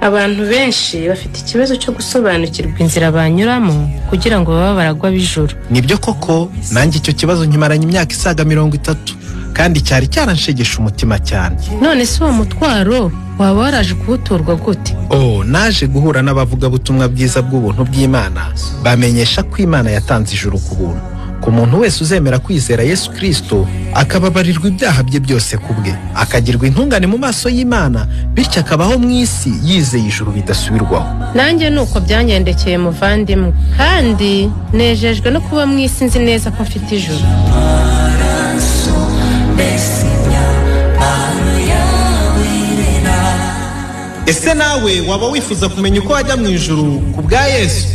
Abantu benshi bafite ikibazo cyo gusobanukirwa inzira banyuramo kugira ngo babe baragwa b'ijuru. Nibyo koko, nanjye icyo kibazo nkimaranye imyaka isaga 30, kandi cyari cyaranshegesha umutima cyane. None se uwo mutwaro waba waraje kuwuturwa gute? Oh, naje guhura n'abavugabutumwa bwiza bw'ubuntu bw'Imana, bamenyesha ko Imana yatanze ijuru ku buntu ku muntu wese uzemera kwizera Yesu Kristo, akababarirwa ibyaha bye byose ku bwe, akagirwa intungane mu maso y'Imana, bityo akabaho mu isi yizeye ijuru bidasubirwaho. Nanjye nuko byangendekeye muvandimwe, kandi nejejwe no kuba mu isi nzi neza ko mfite ijuru. Ese nawe waba wifuza kumenya uko wajya mu ijuru ku bwa Yesu?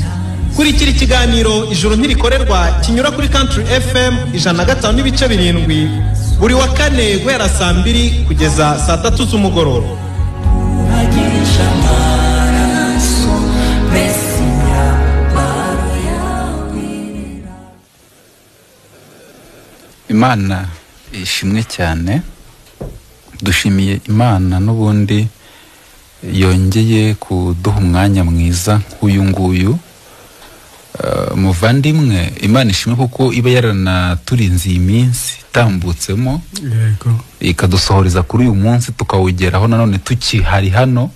Kurikira ikiganiro Ijuru Ntirikorerwa kinyura kuri Country FM 105.7 buri wa kane guhera saa 2 kugeza saa 3 z'umugoroba. Imana ishimwe cyane, dushimiye Imana n'ubundi yongeye kuduha umwanya mwiza nk'uyu nguyu. Muvandimwe, Imana ishimwe kuko iba yaranaturinze iyi minsi itambutsemo, yego, ikadusohoreza kuri uyu munsi tukawugeraho nanone tukihari hano.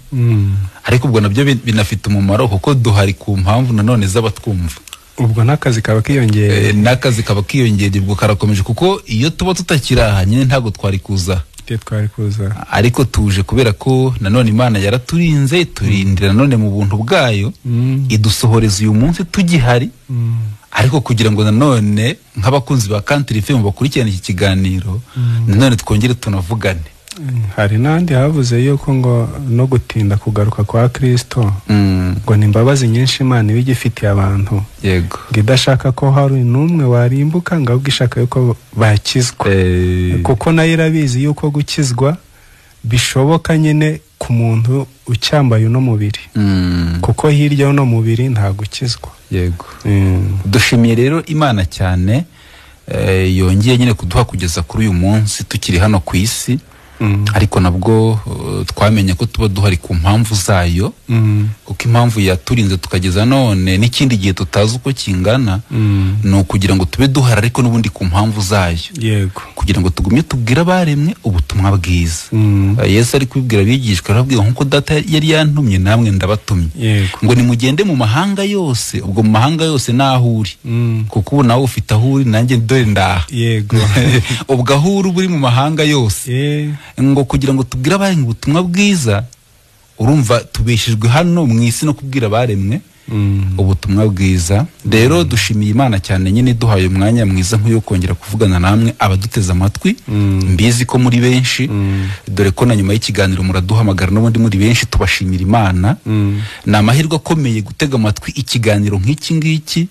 Ariko ubwo nabyo binafite umumaro kuko duhari ku mpamvu nanone z'abatwumva. Ubwo n'akazi kaba kiyongereye, n'akazi kaba kiyongereye, ubwo karakomeje, kuko iyo tuba tutakiraha nyine ntago twari kuza, ariko tuje kubera ko nanone Imana yaraturinze, turindira nanone mu buntu bwayo, idusohoreza uyu munsi tugihari. Ariko kugira ngo nanone nk'abakunzi ba Country FM bakurikirane iki kiganiro, nanone twongere tunavugane. Hari n'andi havuze yuko ngo no gutinda kugaruka kwa Kristo ngo ni imbabazi nyinshi Imana iba igifitiye abantu. Yego, ngo idashaka ko hari n'umwe warimbuka, ngo ahubwo ishaka yuko bakizwa, kuko nayo irabizi yuko gukizwa bishoboka nyine ku muntu ucyambaye uno mubiri, kuko hirya y'uno mubiri nta gukizwa. Yego, dushimiye rero Imana cyane yongeye nyine kuduha kugeza kuri uyu munsi tukiri hano ku isi. Ariko nabwo twamenye ko tuba duhari ku mpamvu zayo, kuko impamvu yaturinze tukageza none n'ikindi gihe tutazi uko kingana, ni ukugira ngo tube duhari ariko n'ubundi ku mpamvu zayo. Yego, kugira ngo tugumye tubwire abaremwe ubutumwa bwiza. Yesu ari kubibwira abigishwa, arababwira nkuko data yari yantumye namwe ndabatumye, ngo nimugende mu mahanga yose. Ubwo mu mahanga yose naho uri, kuko ubu nawe ufite aho uri, nanjye dore ndaha. Yego, ubwo aho uri uri mu mahanga yose, ngo kugira ngo tubwire abaremwe ubutumwa bwiza. Urumva tubeshejwe hano mu isi no kubwira abaremwe ubutumwa bwiza. Rero dushimiye Imana cyane nyine duhaye umwanya mwiza nk'uyo kongera kuvugana namwe abaduteze amatwi. Mbizi ko muri benshi, dore ko na nyuma y'ikiganiro muraduhamagara n'ubundi muri benshi, tubashimira Imana. Ni amahirwe akomeye gutega amatwi ikiganiro nk'iki ngiki.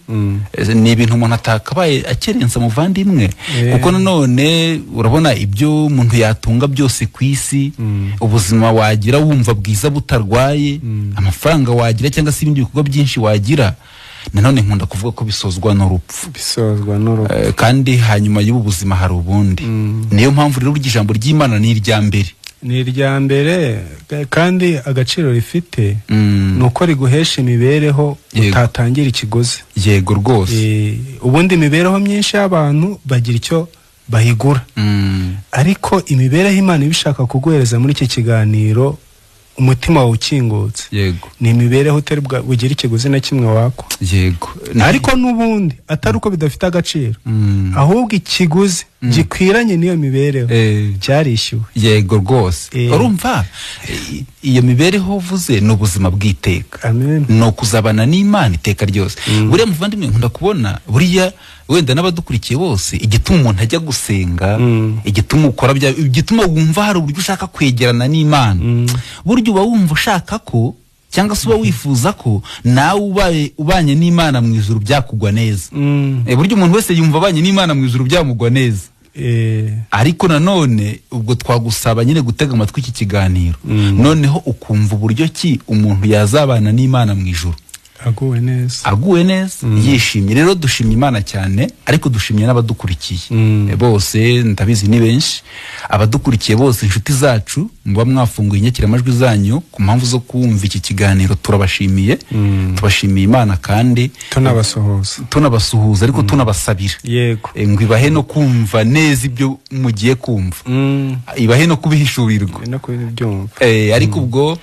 Ni ibintu umuntu atakabaye akerensa muvandimwe, kuko nanone urabona ibyo umuntu yatunga byose ku isi, ubuzima wagira wumva bwiza butarwaye, amafaranga wagira cyangwa se ibindi bikorwa byinshi wagira, nanone nkunda kuvuga ko bisozwa n'urupfu. Bisozwa n'urupfu. Kandi hanyuma y'ubu buzima hari ubundi. Niyo mpamvu rero burya ijambo ry'Imana ni irya mbere, ni irya mbere, kandi agaciro rifite ni uko riguhesha imibereho utatangira ikiguzi. Yego rwose. Ubundi imibereho myinshi y'abantu bagira icyo bayigura, ariko imibereho Imana ibishaka kuguhereza muri iki kiganiro umutima wawe ukingutse. Yego, ni imibereho utari bugira ikiguzi na kimwe wako. Yego, ariko n'ubundi atari uko bidafite agaciro, ahubwo ikiguzi gikwiranye n'iyo mibereho cyarishyuwe. Yego rwose. Urumva iyo mibereho uvuze ni ubuzima bw'iteka, ni ukuzabana n'Imana iteka ryose. Buriya muvandimwe nkunda kubona buriya wenda n'abadukurikiye bose, igituma umuntu ajya gusenga, igituma ukora bya, igituma wumva hari uburyo ushaka kwegerana n'Imana, buryo uba wumva ushaka ko cyangwa se uba wifuza ko nawe ubanye n'Imana mu ijuru byakugwa neza. Buryo umuntu wese yumva abanye n'Imana mu ijuru byamugwa neza. Ariko nanone ubwo twagusaba nyine gutega amatwi iki kiganiro, noneho ukumva uburyo ki umuntu yazabana n'Imana mu ijuru. Aguwe neza. Aguwe neza, yishimye. Rero dushimye Imana cyane, ariko dushimye n'abadukurikiye bose, ndabizi ni benshi abadukurikiye bose, inshuti zacu muba mwafunguye inyakiramajwi zanyu ku mpamvu zo kumva iki kiganiro, turabashimiye. Tubashimiye Imana kandi tunabasuhuza ariko tunabasabira. Yego. Ngo ibahe no kumva neza ibyo mugiye kumva, ibahe no kubihishurirwa no kubyumva. Ariko ubwo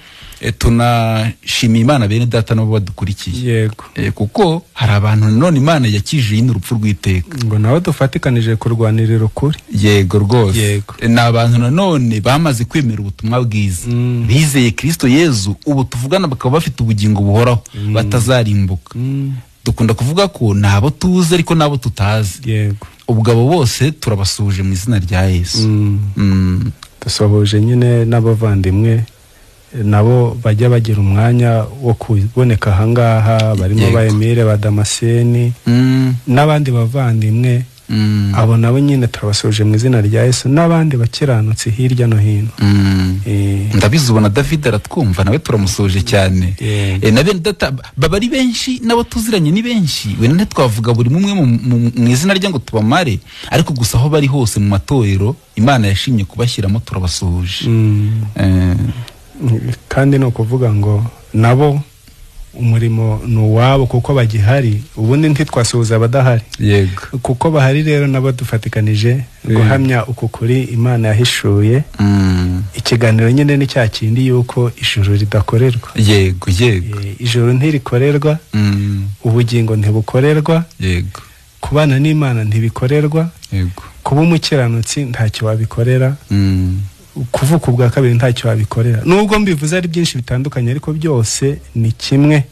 tunashimiye Imana bene data nabo badukurikiye. Yego. Kuko hari abantu none Imana yakijije n'urupfu rw'iteka, ngo nabo dufatikanije kurwanirira ukuri. Yego rwose. Ni abantu nanone bamaze kwemera ubutumwa bwiza, bizeye Kristo Yezu, ubu tuvugana bakaba bafite ubugingo buhoraho, batazarimbuka. Dukunda kuvuga ko nabo tuzi ariko nabo tutazi. Yego. Ubwo abo bose turabasuhuje mu izina rya Yesu. Dusohoje nyine n'abavandimwe nabo bajya bagira umwanya wo kuboneka ahangaha, barimo ba Emile, ba Damascene n'abandi bavandimwe. Abo nabo nyine turabasuje mu izina rya Yesu, n'abandi bakiranutse hirya no hino. Ndabizi ubona David aratwumva, nawe turamusuje cyane. Na bene data baba ari benshi, nabo tuziranye ni benshi, wenda ntitwavuga buri mumwe mu izina rye ngo tubamare, ariko gusa aho bari hose mu matorero Imana yashimye kubashyiramo, turabasuhuje. Kandi no kuvuga ngo nabo umurimo ni uwabo kuko bagihari, ubundi ntitwasuhuza abadahari. Yego. Kuko bahari rero nabo dufatikanije guhamya uku kuri Imana yahishuye. Ikiganiro nyine ni cya kindi yuko ijuru ridakorerwa. Yego, yego. Ijuru ntirikorerwa, ubugingo ntibukorerwa. Yego. Kubana n'Imana ntibikorerwa. Yego. Kuba umukiranutsi ntacyo wabikorera. Kuvuka ubwa kabiri ntacyo wabikorera. Nubwo mbivuze ari byinshi bitandukanye, ariko byose ni kimwe.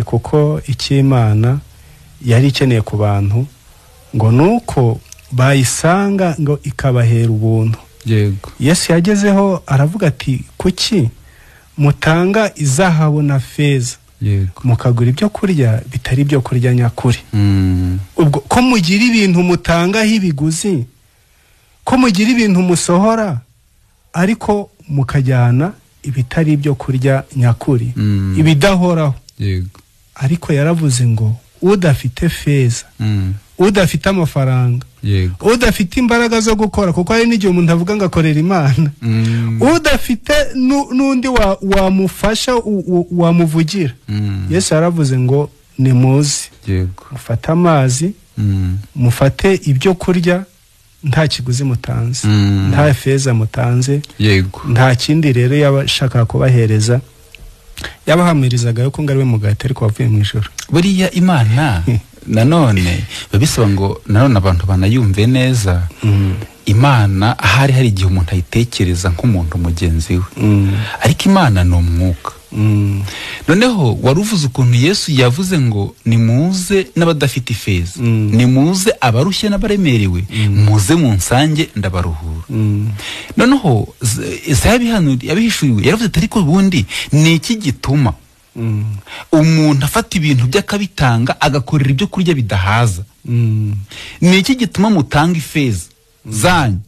Kuko icy'Imana yari ikeneye ku bantu ngo nuko bayisanga ngo ikabahera ubuntu. Yego. Yesu yagezeho aravuga ati kuki mutanga izahabu na feza, Yego, mukagura ibyo kurya bitari ibyo kurya nyakuri. Ubwo ko mugira ibintu mutangaho ibiguzi, ko mugira ibintu musohora, ariko mukajyana ibitari ibyo kurya nyakuri, ibidahoraho. Yego. Ariko yaravuze ngo udafite feza, udafite amafaranga, Yego, udafite imbaraga zo gukora, kuko hari n'igihe umuntu avuga ngo akorera Imana, udafite n'undi wamufasha, wamuvugira. Yesu yaravuze ngo nimuze, Yego, mufate amazi, mufate ibyo kurya, nta kiguzi mutanze, nta feza mutanze. Yego. Nta kindi rero yabashaka kubahereza, yabahamirizaga yuko ngo ariwe mugati ariko wavuye mu ijuru. Buriya Imana nanone babisaba ngo nanone abantu banayumve neza. Imana ahari hari igihe umuntu ayitekereza nk'umuntu mugenzi we, ariko Imana ni umwuka. Noneho waruvuze ukuntu Yesu yavuze ngo nimuze n'abadafite ifeza, nimuze abarushye n'abaremerewe, muze munsange ndabaruhura. Noneho Yesaya yabihishuriwe, yaravuze ati ariko ubundi ni iki gituma umuntu afata ibintu by'akabitanga agakorera ibyo kurya bidahaza? Ni iki gituma mutanga ifeza zanyu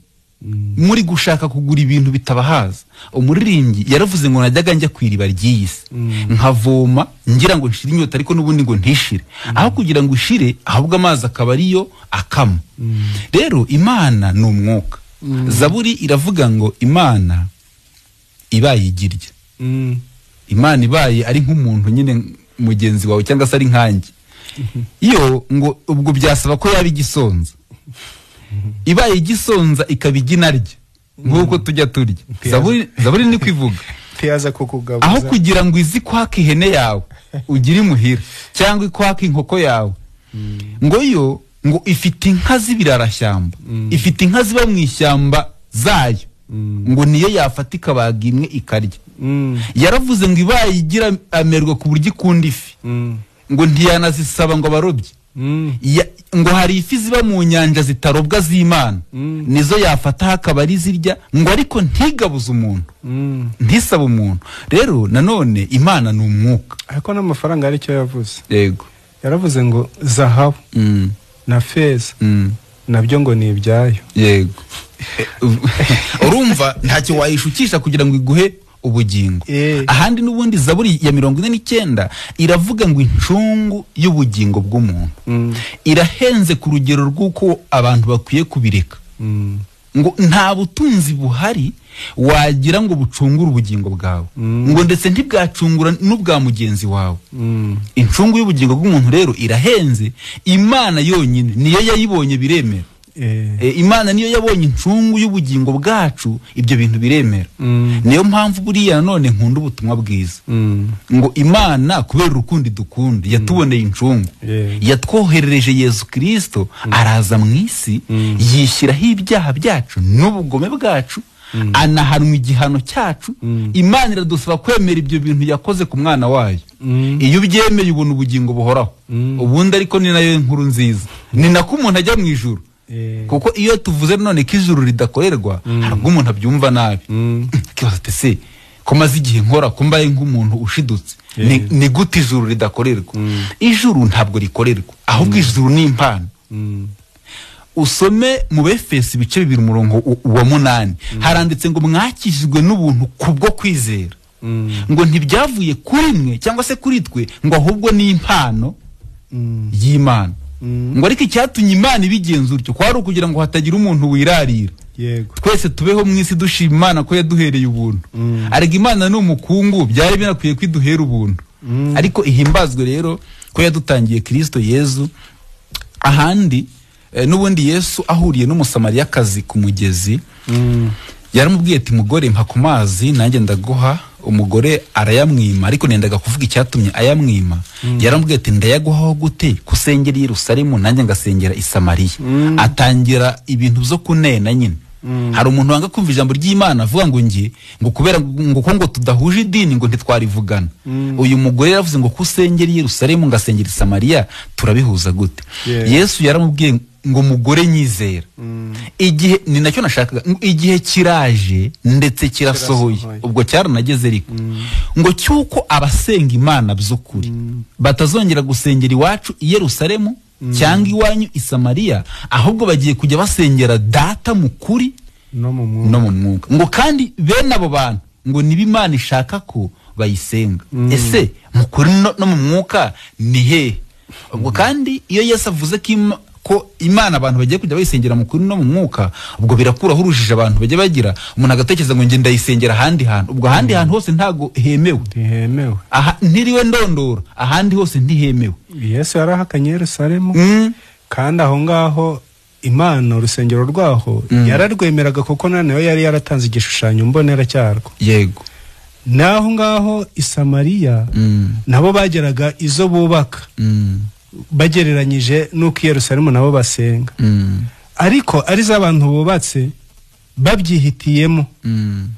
muri gushaka kugura ibintu bitabahaza? Umuririmbyi yaravuze ngo najyaga njya ku iriba ry'iyi si, nkavoma ngira ngo nshire inyota, ariko n'ubundi ngo ntishire, aho kugira ngo ushire ahubwo amazi akaba ariyo akama. Rero Imana ni umwuka. Zaburi iravuga ngo Imana ibaye igirya, Imana ibaye ari nk'umuntu nyine mugenzi wawe cyangwa se ari nkanjye, iyo ngo ubwo byasaba ko yaba igisonza. Ibaye igisonza ikaba iginarya nk'uko tujya turya. Zaburi ni kwivuga aho kugira ngo izi kwaka ihene yawe ugire imuhira cyangwa ikwaka inkoko yawe, ngo yo ngo ifite inka z'ibirarashyamba, ifite inka ziba mu ishyamba zayo, ngo niyo yafata ikabaga imwe ikarya. Yaravuze ngo ibaye igira amerwa ku buryo ikunda ifi, ngo ntiyanazisaba ngo abarobyi, ngo hari ifi ziba mu nyanja zitarobwa z'Imana, nizo yafata hakaba ari zirya, ngo ariko ntigabuze umuntu, ntisaba umuntu. Rero nanone Imana ni umwuka. Ariko n'amafaranga aricyo yavuze. Yego. Yaravuze ngo zahabu na feza nabyo ngo ni ibyayo. Yego. Urumva ntacyo wayishukisha kugira ngo iguhe ubugingo. Ahandi n'ubundi Zaburi ya 49 iravuga ngo incungu y'ubugingo bw'umuntu irahenze ku rugero rw'uko abantu bakwiye kubireka. Ngo nta butunzi buhari wagira ngo bucungure ubugingo bwawe, ngo ndetse ntibwacungura n'ubwa mugenzi wawe. Incungu y'ubugingo bw'umuntu rero irahenze. Imana yonyine niyo yayibonye biremera. Imana niyo yabonye incungu y'ubugingo bwacu, ibyo bintu biremera. Niyo mpamvu buriya none nkunda ubutumwa bwiza, ngo Imana kubera urukundo idukunda yatuboneye incungu, yatwoherereje Yesu Kristo araza mu isi, yishyiraho ibyaha byacu n'ubugome bwacu, anahanwa igihano cyacu. Imana iradusaba kwemera ibyo bintu yakoze ku mwana wayo. Iyo ubyemeye ubona ubugingo buhoraho. Ubundi ariko ni nayo nkuru nziza, ni nako umuntu ajya mu ijuru. Kuko iyo tuvuze none ko ijuru ridakorerwa, hari ubwo umuntu abyumva nabi, akibaza ati se ko maze igihe nkora, ko mbaye nk'umuntu ushidutse, ni gute ijuru ridakorerwa? Ijuru ntabwo rikorerwa, ahubwo ijuru ni impano. Usome mu Befesi ibice 2 umurongo wa 8, haranditse ngo mwakijijwe n'ubuntu kubwo kwizera, ngo ntibyavuye kuri mwe cyangwa se kuri twe, ngo ahubwo ni impano y'Imana. Ngo ariko icyatumye Imana ibigenza utyo kwari ukugira ngo hatagira umuntu wirarira. Twese tubeho mu isi dushima Imana ko yaduhereye ubuntu. Ariko Imana ni umukungu, byari binakwiye kwiduhera ubuntu. Ariko ihimbazwe rero ko yadutangiye Kristo Yezu. Ahandi n'ubundi Yesu ahuriye n'Umusamariyakazi ku mugezi, yaramubwiye ati mugore mpa ku mazi nanjye ndaguha. Umugore arayamwima, ariko nendaga kuvuga icyatumye ayamwima. Yaramubwiye ati ndayaguhaho gute kusengera Yerusalemu nanjye ngasengera i Samariya? Atangira ibintu byo kunena nyine. Hari umuntu wanga kumva ijambo ry'Imana avuga ngo nge ngo kubera ngo ko ngo tudahuje idini ngo ntitwarivugana. Uyu mugore yaravuze ngo kusengera Yerusalemu ngasengera i Samariya turabihuza gute? Yesu yaramubwiye ngo mugore nyizera. Igihe ni nacyo nashakaga, igihe kiraje ndetse kirasohoye, ubwo cyaranageze ariko, ngo cyuko abasenga Imana by'ukuri batazongera gusengera iwacu i Yerusalemu cyangwa iwanyu i Samariya, ahubwo bagiye kujya basengera Data mu kuri no mu mwuka. Ngo kandi bene abo bantu ngo niba Imana ishaka ko bayisenga. Ese mu kuri no mu mwuka ni hehe? Ubwo kandi iyo Yesu avuze ko Imana abantu bagiye kujya bayisengera mu kuri no mu mwuka, ubwo birakuraho urujijo abantu bajya bagira, umuntu agatekereza ngo nge ndayisengera ahandi hantu. Ubwo ahandi hantu hose ntago hemewe. Ntihemewe. Aha ntiriwe ndondora, ahandi hose ntihemewe. Yesu yarahakanye Yerusalemu, kandi aho ngaho Imana urusengero rwaho yararwemeraga, kuko nayo yari yaratanze igishushanyo mbonera cyarwo. Yego. Naho ngaho i Samariya nabo bageraga izo bubaka, bagereranyije n'uko Yerusalemu nabo basenga, ariko ari z'abantu bubatse babyihitiyemo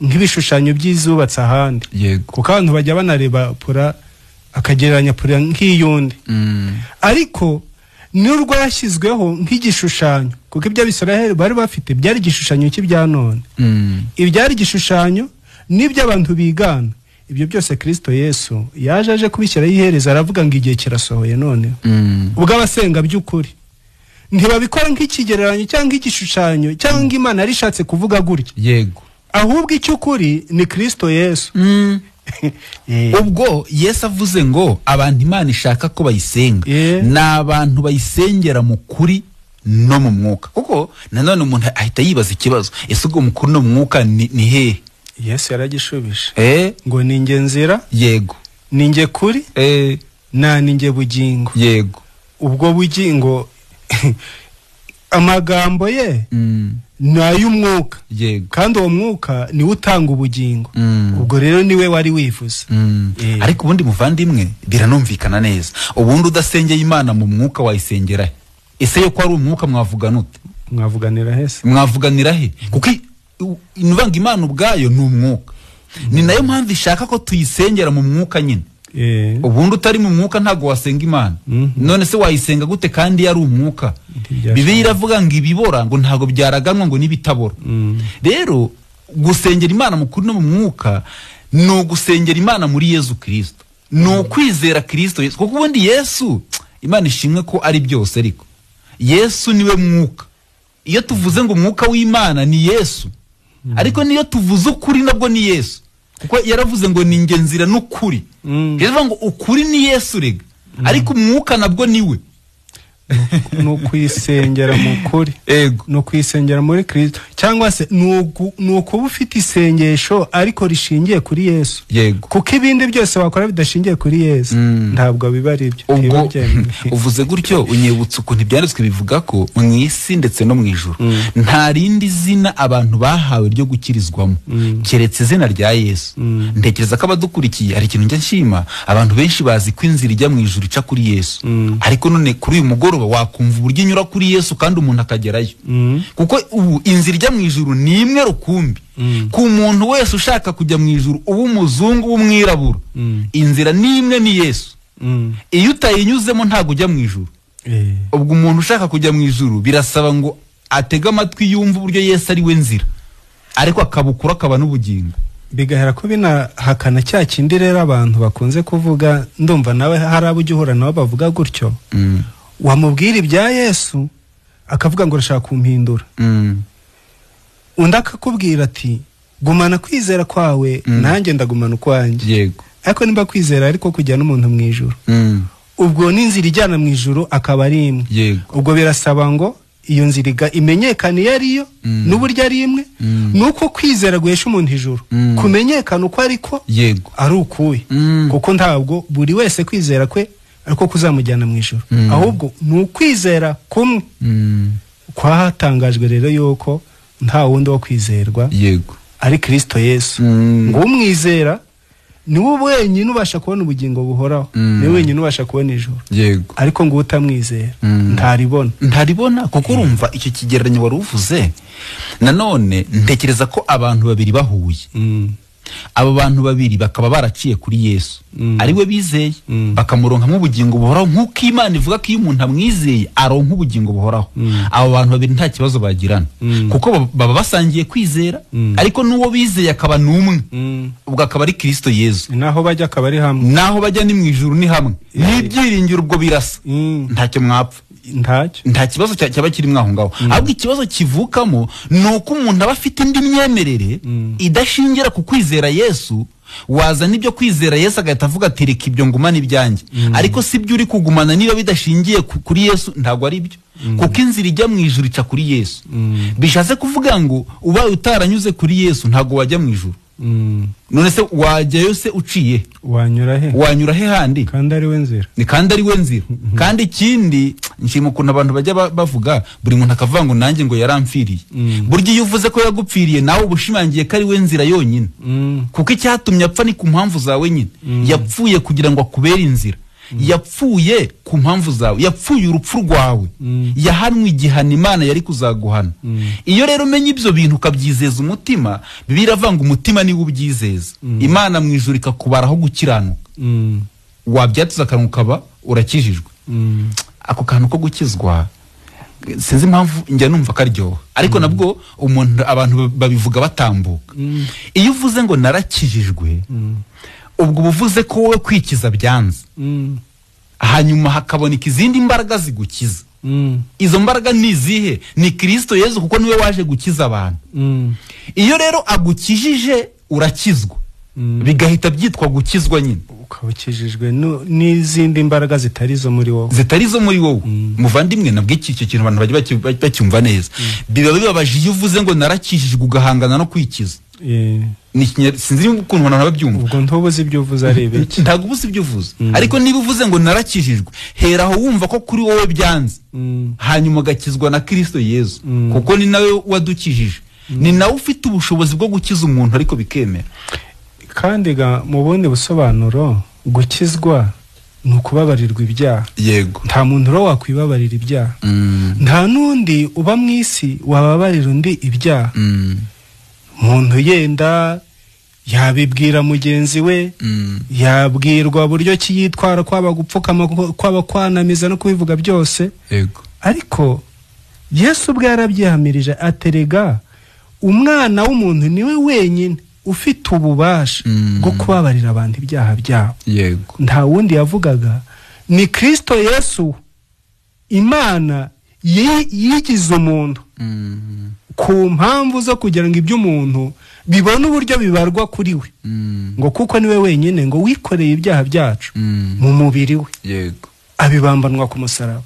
nk'ibishushanyo by'izubatse ahandi. Kuko abantu bajya banareba pura akagereranya pura nk'iyundi, ariko n'urwashyizweho nk'igishushanyo, kuko ibyo Abisirayeli bari bafite byari igishushanyo cy'ibya none. Ibyari igishushanyo n'ibyo abantu bigana, ibyo byose Kristo Yesu yaje aje kubishyiraho iherezo, aravuga ngo igihe kirasohoye none. Ubwo abasenga by'ukuri ntibabikora nk'ikigereranyo cyangwa igishushanyo cyangwa Imana yarishatse kuvuga gutya. Yego. Ahubwo icy'ukuri ni Kristo Yesu. Ubwo Yesu avuze ngo abantu Imana ishaka ko bayisenga, ni abantu bayisengera mu kuri no mu mwuka. Kuko nanone umuntu ahita yibaza ikibazo, ese ubwo mu kuri no mu mwuka ni hehe? Yesu yaragishubije ngo ni nge nzira, yego, ni nge kuri, na ni nge bugingo. Yego. Ubwo bugingo amagambo ye ni ay'umwuka, kandi uwo mwuka niwe utanga ubugingo. Ubwo rero niwe wari wivuze. Ariko ubundi muvandimwe biranumvikana neza, ubundi udasengeye Imana mu mwuka wayisengera he? Ese yo ko ari umwuka mwavugana ute? Mwavuganira he se? Mwavuganira he? Kuko inuvanga Imana ubwayo ni umwuka. Ni nayo mpamvu ishaka ko tuyisengera mu mwuka nyine. Ubundi utari mu mwuka ntago wasenga Imana. None se wayisenga gute kandi yari umwuka? Bibiliya iravuga ngo ibibora ngo ntago byaraganwa ngo nibitabora. Rero gusengera Imana mu kuri no mu mwuka ni ugusengera Imana muri Yesu Kristo, ni ukwizera Kristo Yesu. Kuko ubundi Yesu, Imana ishimwe ko ari byose, ariko Yesu niwe mwuka. Iyo tuvuze ngo umwuka w'Imana ni Yesu, ariko niyo tuvuze ukuri nabwo ni Yesu. Kuko yaravuze ngo ni njye nzira n'ukuri. Yaravuze ngo ukuri ni Yesu rega. Ariko umwuka nabwo niwe. No kwisengera mu kuri. No kwisengera muri Kristo, cyangwa se nuko ufite isengesho ariko rishingiye kuri Yesu. Yego. Kuko ibindi byose wakora bidashingiye kuri Yesu ntabwo biba ari byo. Ubwo uvuze gutyo unyibutsa ukuntu ibyanditswe bivuga ko mu isi ndetse no mu ijuru nta rindi zina abantu bahawe ryo gukirizwamo keretse izina rya Yesu. Ntekereza ko abadukurikiye hari ikintu njya nshima, abantu benshi bazi ko inzira ijya mu ijuru ica kuri Yesu. Ariko none kuri uyu mugoroba wakumva uburyo inyura kuri Yesu kandi umuntu akagerayo. Kuko ubu inzira ijya mu ijuru ni imwe rukumbi. Ku muntu wese ushaka kujya mu ijuru, uba umuzungu w'umwirabura, inzira ni imwe, ni Yesu. Iyo utayinyuzemo ntabwo ujya mu ijuru. Ubwo umuntu ushaka kujya mu ijuru birasaba ngo atege amatwi yumve uburyo Yesu ari we nzira, ariko akabukura akaba n'ubugingo. Bigahera ko binahakana cya kindi rero abantu bakunze kuvuga, ndumva nawe hari abo ujya uhura nabo bavuga gutyo. Wamubwira ibya Yesu akavuga ngo urashaka kumpindura. Undi akakubwira ati gumana kwizera kwawe nanjye ndagumana ukwanjye. Yego. Ariko nimba kwizera ariko kujyana umuntu mu ijuru, ubwo n'inzira ijyana mu ijuru akaba ari imwe. Ubwo birasaba ngo iyo nzira imenyekane iyo ariyo n'uburyo ari imwe, nuko kwizera guhesha umuntu ijuru kumenyekana uko ariko ari ukuye. Kuko ntabwo buri wese kwizera kwe ariko kuzamujyana mu ijuru, ahubwo ni ukwizera kumwe kwahatangajwe rero yuko nta wundi wo kwizerwa ari Kristo Yesu. Ngo umwizera ni we wenyine ubasha kubona ubugingo buhoraho, ni we wenyine ubasha kubona ijuru. Ariko ngo utamwizera ntaribona. Ntaribona. Kuko urumva icyo kigereranyo wari uvuze, nanone ntekereza ko abantu babiri bahuye, abo bantu babiri bakaba baraciye kuri Yesu ari we bizeye, bakamuronkamo ubugingo buhoraho nk'uko Imana ivuga ko iyo umuntu amwizeye aronka ubugingo buhoraho. Abo bantu babiri nta kibazo bagirana, kuko baba basangiye kwizera, ariko n'uwo bizeye akaba n'umwe, ubwo akaba ari Kristo Yesu. Naho bajya akaba ari hamwe, naho bajya ni mu ijuru ni hamwe, n'ibyiringiro ubwo birasa, ntacyo mwapfa, nta kibazo cyaba kiri mwaho ngaho. Ahubwo ikibazo kivukamo ni uko umuntu aba afite indi myemerere idashingira ku kwizera Yesu. Wazana ibyo kwizera Yesu agahita avuga ati reka ibyo ngumane ibyanjye, ariko si byo uri kugumana niba bidashingiye kuri Yesu ntabwo ari byo. Kuko inzira ijya mu ijuru ica kuri Yesu. Bishatse kuvuga ngo ubaye utaranyuze kuri Yesu ntabwo wajya mu ijuru. None se wajyayo se uciye? Wanyura he? Wanyura he handi? Kandi ari we nzira. Ni kandi ari we nzira. Kandi ikindi nshima ukuntu abantu bajya bavuga, buri muntu akavuga ngo nanjye ngo yaramfiriye. Burya iyo uvuze ko yagupfiriye nawe ubushimangiye ko ari we nzira yonyine. Kuko icyatumye apfa ni ku mpamvu zawe nyine. Yapfuye kugira ngo akubere inzira. Yapfuye ku mpamvu zawe, yapfuye urupfu rwawe, yahanwe igihano Imana yari kuzaguhana. Iyo rero umenye ibyo bintu ukabyizeza umutima, Bibiliya iravanga umutima niwe ubyizeza, Imana mu ijuru ikakubaraho gukiranuka. Wabyatuza akantu ukaba urakijijwe. Ako kantu ko gukizwa sinzi impamvu njya numva karyoha, ariko nabwo umuntu abantu babivuga batambuka. Iyo uvuze ngo narakijijwe, ubwo buvuze ko wowe kwikiza byanze, hanyuma hakaboneka izindi mbaraga zigukiza. Izo mbaraga ni izihe? Ni Kristo Yesu, kuko niwe waje gukiza abantu. Iyo rero agukijije urakizwa, bigahita byitwa gukizwa nyine. Ukaba ukijijwe n'izindi mbaraga zitari zo muri wowe, zitari zo muri wowe. Muvandimwe, nabwo iki kintu abantu bajya bacyumva neza. Biba bibabaje iyo uvuze ngo narakijijwe ugahangana no kwikiza. Sinzi ukuntu abantu babyumva. Ubwo ntubuze ibyo uvuze ari ibiki? Ntabwo ubuze ibyo uvuze. Ariko niba uvuze ngo narakijijwe, hera aho wumva ko kuri wowe byanze, hanyuma ugakizwa na Kristo Yesu, kuko ni nawe wadukijije, ni nawe ufite ubushobozi bwo gukiza umuntu ariko bikemera. Kandi mu bundi busobanuro, gukizwa ni ukubabarirwa ibyaha. Yego. Nta muntu ro wakwibabarira ibyaha. Nta n'undi uba mu isi wababarira undi ibyaha. Umuntu yenda yabibwira mugenzi we, yabwirwa buryo ki yitwara, kwaba gupfukama, kwaba kwanamiza no kubivuga byose. Yego. Ariko Yesu ubwe yarabyihamirije aterega umwana w'umuntu niwe wenyine ufite ububasha bwo kubabarira abantu ibyaha byabo. Yego. Nta wundi yavugaga, ni Kristo Yesu, Imana yigize umuntu ku mpamvu zo kugira ngo iby'umuntu Bibona uburyo bibarwa kuri we, ngo kuko niwe wenyine ngo wikoreye ibyaha byacu mu mubiri we, yego, abibambanwa ku musaraba.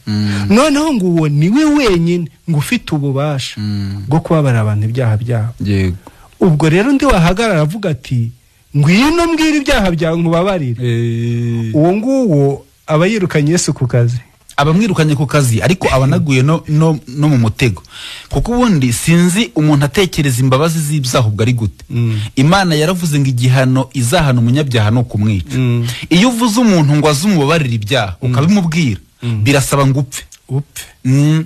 Noneho ngo uwo niwe wenyine ngo ufite ububasha bwo kubabarira abantu ibyaha byabo. Yego. Ubwo rero ndi wahagarara avuga ati ngwino mbwira ibyaha byawe nkubabarire, uwo nguwo aba yirukanye Yesu ku kazi, abamwirukanye ku kazi, ariko abanaguye no mu mutego. Kuko ubundi sinzi umuntu atekereza imbabazi z'ibyaha ubwo ari gute. Imana yaravuze ngo igihano izahana umunyabyaha no kumwica. Iyo uvuze umuntu ngo azumubabarire ibyaha ukabimubwira, birasaba ngo upfe.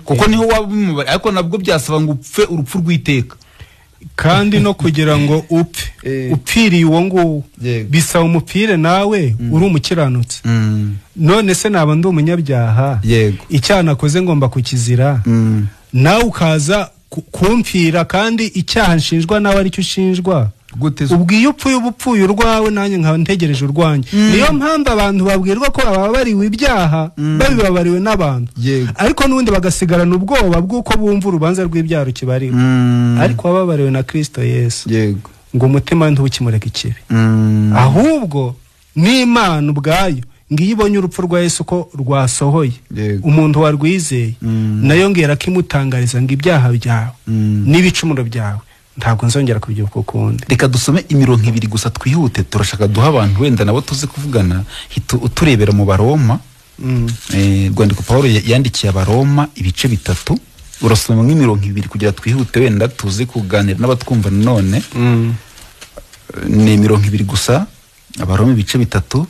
Kuko niho wabimubara, ariko nabwo byasaba ngo upfe urupfu rw'iteka. Kandi no kugira ngo upfe upfiriye uwo nguwo bisaba umupfire nawe uri umukiranutsi. None se naba ndi umunyabyaha, icyaha nakoze ngomba kukizira, nawe ukaza kumpfira kandi icyaha nshinjwa nawe aricyo ushinjwa. Ubwo iyo upfuye uba upfuye urwawe, nanjye nkaba ntegereje urwanjye. Niyo mpamvu abantu babwirwa ko bababariwe ibyaha babibabariwe n'abantu, ariko n'ubundi bagasigarana ubwoba bw'uko bumva urubanza rw'ibyaha rukibariwe. Ariko wababariwe na Kristo Yesu, ngo umutima ntukimureke ikibi, ahubwo n'Imana ubwayo ngo iyo ibonye urupfu rwa Yesu ko rwasohoye, umuntu warwizeye, nayo ngera kimutangariza ngo ibyaha byawe n'ibicumuro byawe ntabwo nzongera kubyibuka ukundi. Reka dusome imirongo ibiri gusa twihute, turashaka duha abantu wenda nabo tuzi kuvugana. Uturebera mu Baroma, rwandiko Paulo yandikiye Abaroma ibice 3, urasoma nk'imirongo ibiri kugira twihute wenda tuzi kuganira n'abatwumva none. Ni imirongo ibiri gusa, Abaroma ibice 3,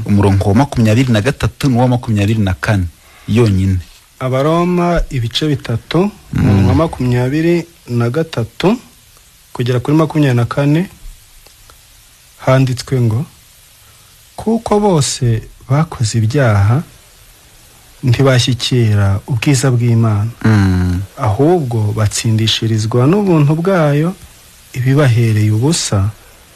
umurongo wa 23 n'uwa 24 yonyine. Abaroma ibice 3, umurongo wa 23 kugera kuri 24, handitswe ngo kuko bose bakoze ibyaha ntibashyikira ubwiza bw'Imana, ahubwo batsindishirizwa n'ubuntu bwayo ibibahereye ubusa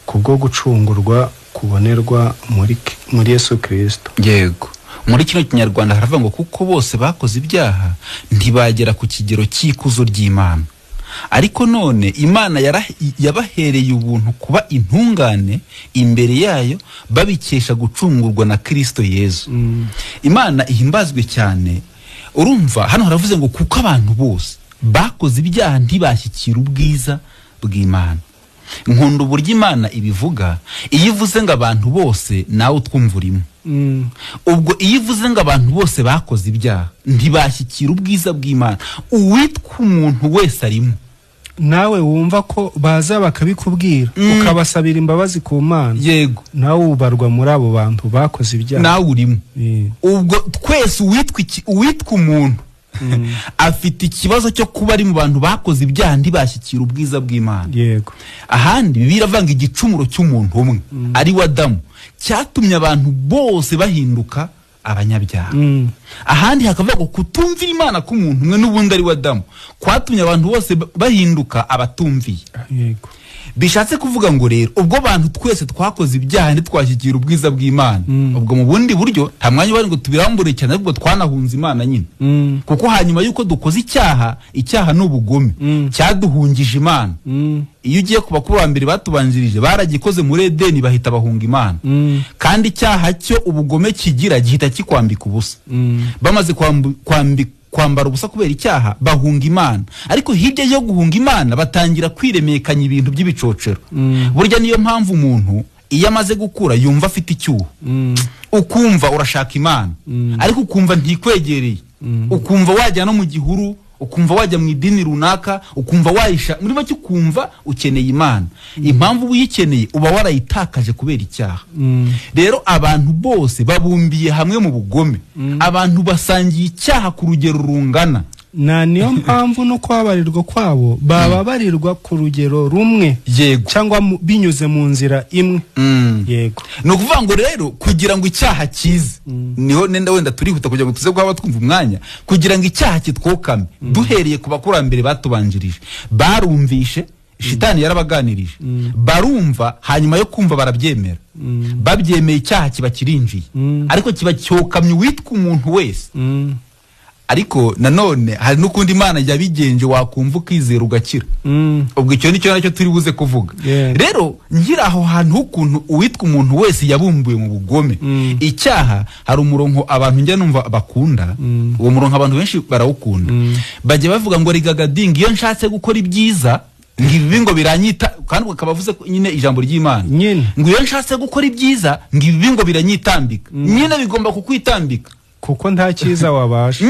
kubwo gucungurwa kubonerwa muri Yesu Kristo. Yego. Muri kino Kinyarwanda haravuga ngo kuko bose bakoze ibyaha ntibagera ku kigero cy'ikuzo ry'Imana, ariko none Imana yabahereye ubuntu kuba intungane imbere yayo babikesha gucungurwa na Kristo Yesu. Imana ihimbazwe cyane. Urumva hano haravuze ngo kuko abantu bose bakoze ibyaha ntibashyikira ubwiza bw'Imana. Nkunda uburyo Imana ibivuga. Iyo ivuze ngo abantu bose, nawe utwumva urimo. Ubwo iyo ivuze ngo abantu bose bakoze ibyaha ntibashyikira ubwiza bw'Imana, uwitwa umuntu wese arimo. Nawe wumva ko baza bakabikubwira, ukabasabira imbabazi ku Mana, yego, nawe ubarwa muri abo bantu bakoze ibyaha, nawe urimo. Ubwo twese uwitwa umuntu afite ikibazo cyo kuba ari mu bantu bakoze ibyaha ntibashyikira ubwiza bw'Imana. Yego. Ahandi Bibiliya iravanga igicumuro cy'umuntu umwe ari we Adamu cyatumye abantu bose bahinduka abanyabyaha. Ahandi hakavuga ngo kutumvira Imana k'umuntu umwe n'ubundi ari we Adamu kwatumye abantu bose bahinduka abatumviye. Yego. Bishatse kuvuga ngo rero ubwo bantu twese twakoze ibyaha ntitwashyikira ubwiza bw'Imana, ubwo mu bundi buryo nta mwanya bari ngo tubirambure cyane, ahubwo twanahunze Imana nyine. Kuko hanyuma yuko dukoze icyaha, icyaha ni ubugome, cyaduhungije Imana. Iyo ugiye ku bakurambere batubanjirije baragikoze muri Edeni bahita bahunga Imana. Kandi icyaha cyo ubugome kigira gihita kikwambika ubusa. Bamaze kwambara ubusa kubera icyaha bahunga Imana. Ariko hirya yo guhunga Imana batangira kwiremekanya ibintu by'ibicocero. Burya niyo mpamvu umuntu iyo amaze gukura yumva afite icyuho. Ukumva urashaka Imana, ariko ukumva ntikwegereye. Ukumva wajya no mu gihuru, ukumva wajya mu idini runaka, ukumva wayisha muri make, ukumva ukeneye Imana. Impamvu uyikeneye uba warayitakaje kubera icyaha. Rero abantu bose babumbiye hamwe mu bugome, abantu basangiye icyaha ku rugero rungana. Na niyo mpamvu no kwabarirwa kwabo bababarirwa ku rugero rumwe, yego, cyangwa binyuze mu nzira imwe. Yego. Ni ukuvuga ngo rero kugira ngo icyaha kize, niho nenda wenda turihuta kugira ngo tuze guhaba twumva umwanya, kugira ngo icyaha kitwokame, duhereye ku bakurambere batubanjirije, barumvishe shitani yarabaganirije, barumva, hanyuma yo kumva barabyemera, babyemeye icyaha kiba kirinjiye, ariko kiba cyokamye uwitwa umuntu wese. Ariko nanone hari n'ukundi Imana yabigenje wakumva ukizera ugakira. Ubwo icyo nicyo nacyo turi buze kuvuga. Rero ngira aho hantu ukuntu uwitwa umuntu wese yabumbuye mu bugome. Icyaha hari umurongo abantu njya numva bakunda, uwo murongo abantu benshi barawukunda. Bajya bavuga ngo rigagadinga iyo nshatse gukora ibyiza ngibi ngo biranyita, kandi ukaba avuze nyine ijambo ry'Imana ngo iyo nshatse gukora ibyiza ngibi ngo biranyitambika. Nyine bigomba kukwitambika kuko nta cyiza wabasha.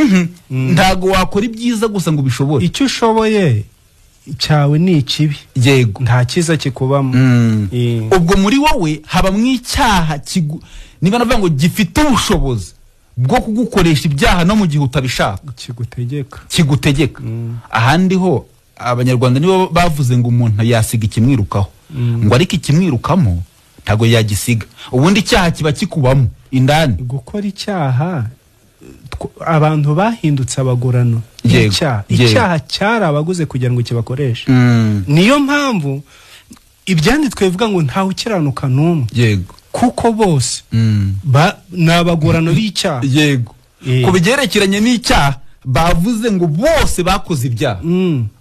Ntago wakora ibyiza gusa ngo ubishobore. Icyo ushoboye cyawe ni ikibi. Yego, nta cyiza kikubamo. Ubwo muri wowe haba mw'icyaha niba navuga ngo gifite ubushobozi bwo kugukoresha ibyaha no mu gihe utabishaka, kigutegeka. Ahandi ho Abanyarwanda nibo bavuze ngo umuntu yasiga ikimwirukaho, ngo ariko ikimwirukamo ntago yagisiga. Ubundi icyaha kiba kikubamo indani. Gukora icyaha, abantu bahindutse abagorano. Icyaha cyarabaguze kugira ngo kibakoreshe. Niyo mpamvu ibyanditswe bivuga ngo ntawe ukiranuka n'umwe. Yego, kuko bose ni abagorano b'icyaha. Yego, ku bigerekeranye n'icyaha bavuze ngo bose bakoze ibyaha.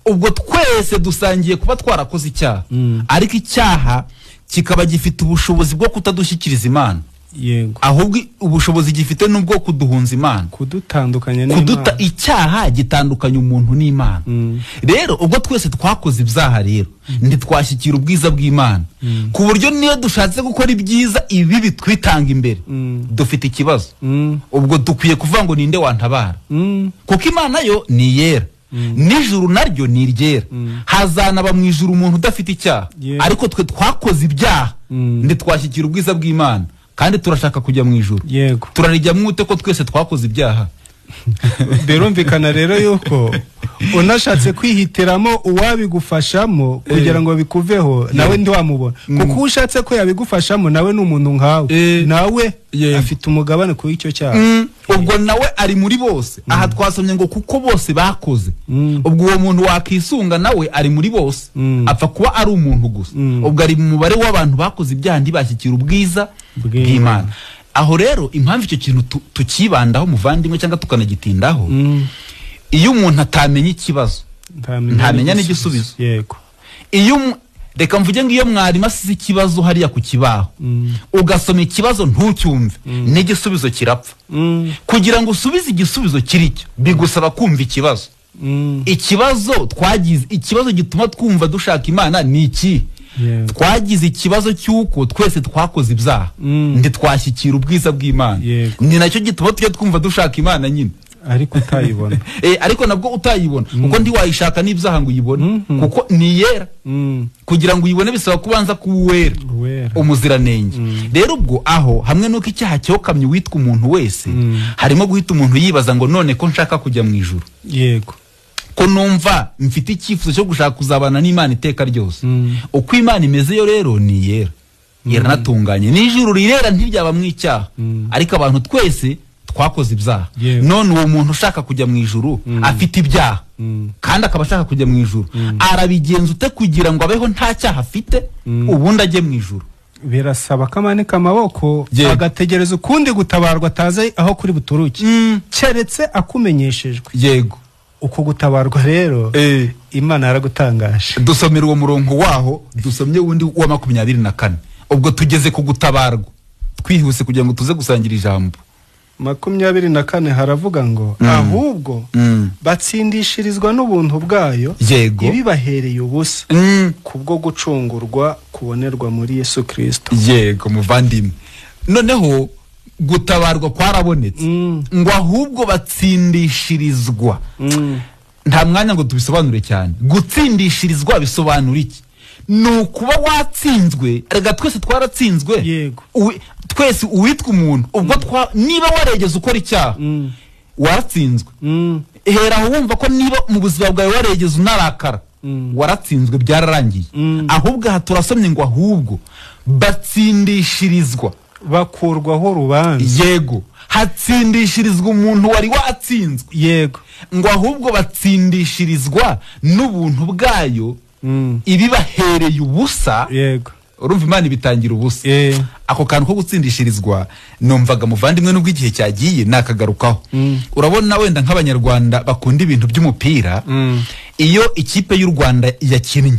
Ubwo twese dusangiye kuba twarakoze icyaha, ariko icyaha kikaba gifite ubushobozi bwo kutadushyikiriza Imana. Yego, ahubwo ubushobozi gifite nubwo kuduhunza Imana, kudutandukanya n'Imana. Icyaha gitandukanya umuntu n'Imana. Rero ubwo twese twakoze ibyaha rero ntitwashyikira ubwiza bw'Imana, ku buryo niyo dushatse gukora ibyiza ibi bitwitanga imbere dufite ikibazo. Ubwo dukwiye kuvuga ngo ninde wantabara, kuko Imana yo ni yera, n'ijuru naryo ni iryera. Hazanaba mu ijuru umuntu udafite icyaha, ariko twe twakoze ibyaha ntitwashyikira ubwiza bw'Imana, kandi turashaka kujya mu ijuru. Yego, turarijya mwute ko twese twakoze ibyaha. Birumvikana rero yuko unashatse kwihitiramo uwabigufashamo kugira ngo bikuveho nawe ntiwamubona, kuko ushatse ko yabigufashamo nawe ni umuntu nkawe, nawe afite umugabane ku icyo cyaha. Ubwo nawe ari muri bose. Aha twasomye ngo kuko bose bakoze. Ubwo uwo muntu wakisunga nawe ari muri bose, apfa kuba ari umuntu gusa. Ubwo ari mu mubare w'abantu bakoze ibyaha ntibashyikira ubwiza bw'Imana. Aho rero impamvu icyo kintu tukibandaho muvandimwe cyangwa tukanagitindaho, iyo umuntu atamenya ikibazo ntamenya n'igisubizo. Yego, iyo reka mvuge ngo iyo mwarimu asize ikibazo hariya ku kibaho, ugasoma ikibazo ntucyumve, n'igisubizo kirapfa. Kugira ngo usubize igisubizo kiricyo bigusaba kumva ikibazo. Ikibazo twagize, ikibazo gituma twumva dushaka Imana ni iki? Twagize ikibazo cy'uko twese twakoze ibyaha ntitwashyikira ubwiza bw'Imana. Ni nacyo gituma tujya twumva dushaka Imana nyine, ariko utayibona. Ariko nabwo utayibona, kuko ntiwayishaka n'ibyaha ngo uyibone, kuko ni yera. Kugira ngo uyibone bisaba kubanza kuba uwera, umuziranenge. Rero ubwo aho hamwe nuko icyaha cyokamye witwa umuntu wese, harimo guhita umuntu yibaza ngo none ko nshaka kujya mu ijuru. Yego, ko numva mfite icyifuzo cyo gushaka kuzabana n'Imana iteka ryose. Uko Imana imeze yo rero ni yera, iranatunganye, n'ijuru rirera ntiryaba mu icyaha. Ariko abantu twese twakoze ibyaha. None uwo muntu ushaka kujya mu ijuru afite ibyaha kandi akaba ashaka kujya mu ijuru, arabigenza ute kugira ngo abeho nta cyaha afite ubundi ajye mu ijuru? Birasaba kamanika amaboko agategereza ukundi gutabarwa atazi aho kuri buturuke, keretse akumenyeshejwe. Yego, uko gutabarwa rero Imana yaragutangaje. Dusomera uwo murongo waho dusomye wundi wa 24. Ubwo tugeze ku gutabarwa twihuse kugira ngo tuze gusangira ijambo. 24 haravuga ngo ahubwo batsindishirizwa n'ubuntu bwayo ibibahereye ubusa kubwo gucungurwa kubonerwa muri Yesu Kristo. Yego muvandimwe, noneho gutabarwa kwarabonetse, ngo ahubwo batsindishirizwa. Nta mwanya ngo tubisobanure cyane. Gutsindishirizwa bisobanura iki? Ni ukuba watsinzwe. Erega twese twaratsinzwe. Yego, twese uwitwa umuntu ubwo niba waregeze ukora icyaha waratsinzwe. Hera aho wumva ko niba mu buzima bwawe waregeze unarakara waratsinzwe, byararangiye. Ahubwo aha turasomye ngo ahubwo batsindishirizwa, bakurwaho urubanza. Yego, hatsindishirizwa umuntu wari watsinzwe. Yego, ngo ahubwo batsindishirizwa n'ubuntu bwayo ibibahereye ubusa. Yego, urumva Imana ibitangira ubusa. Ako kantu ko gutsindishirizwa numvaga muvandimwe nubwo igihe cyagiye nakagarukaho. Urabona wenda nk'abanyarwanda bakunda ibintu by'umupira, iyo ikipe y'u Rwanda yakinnye,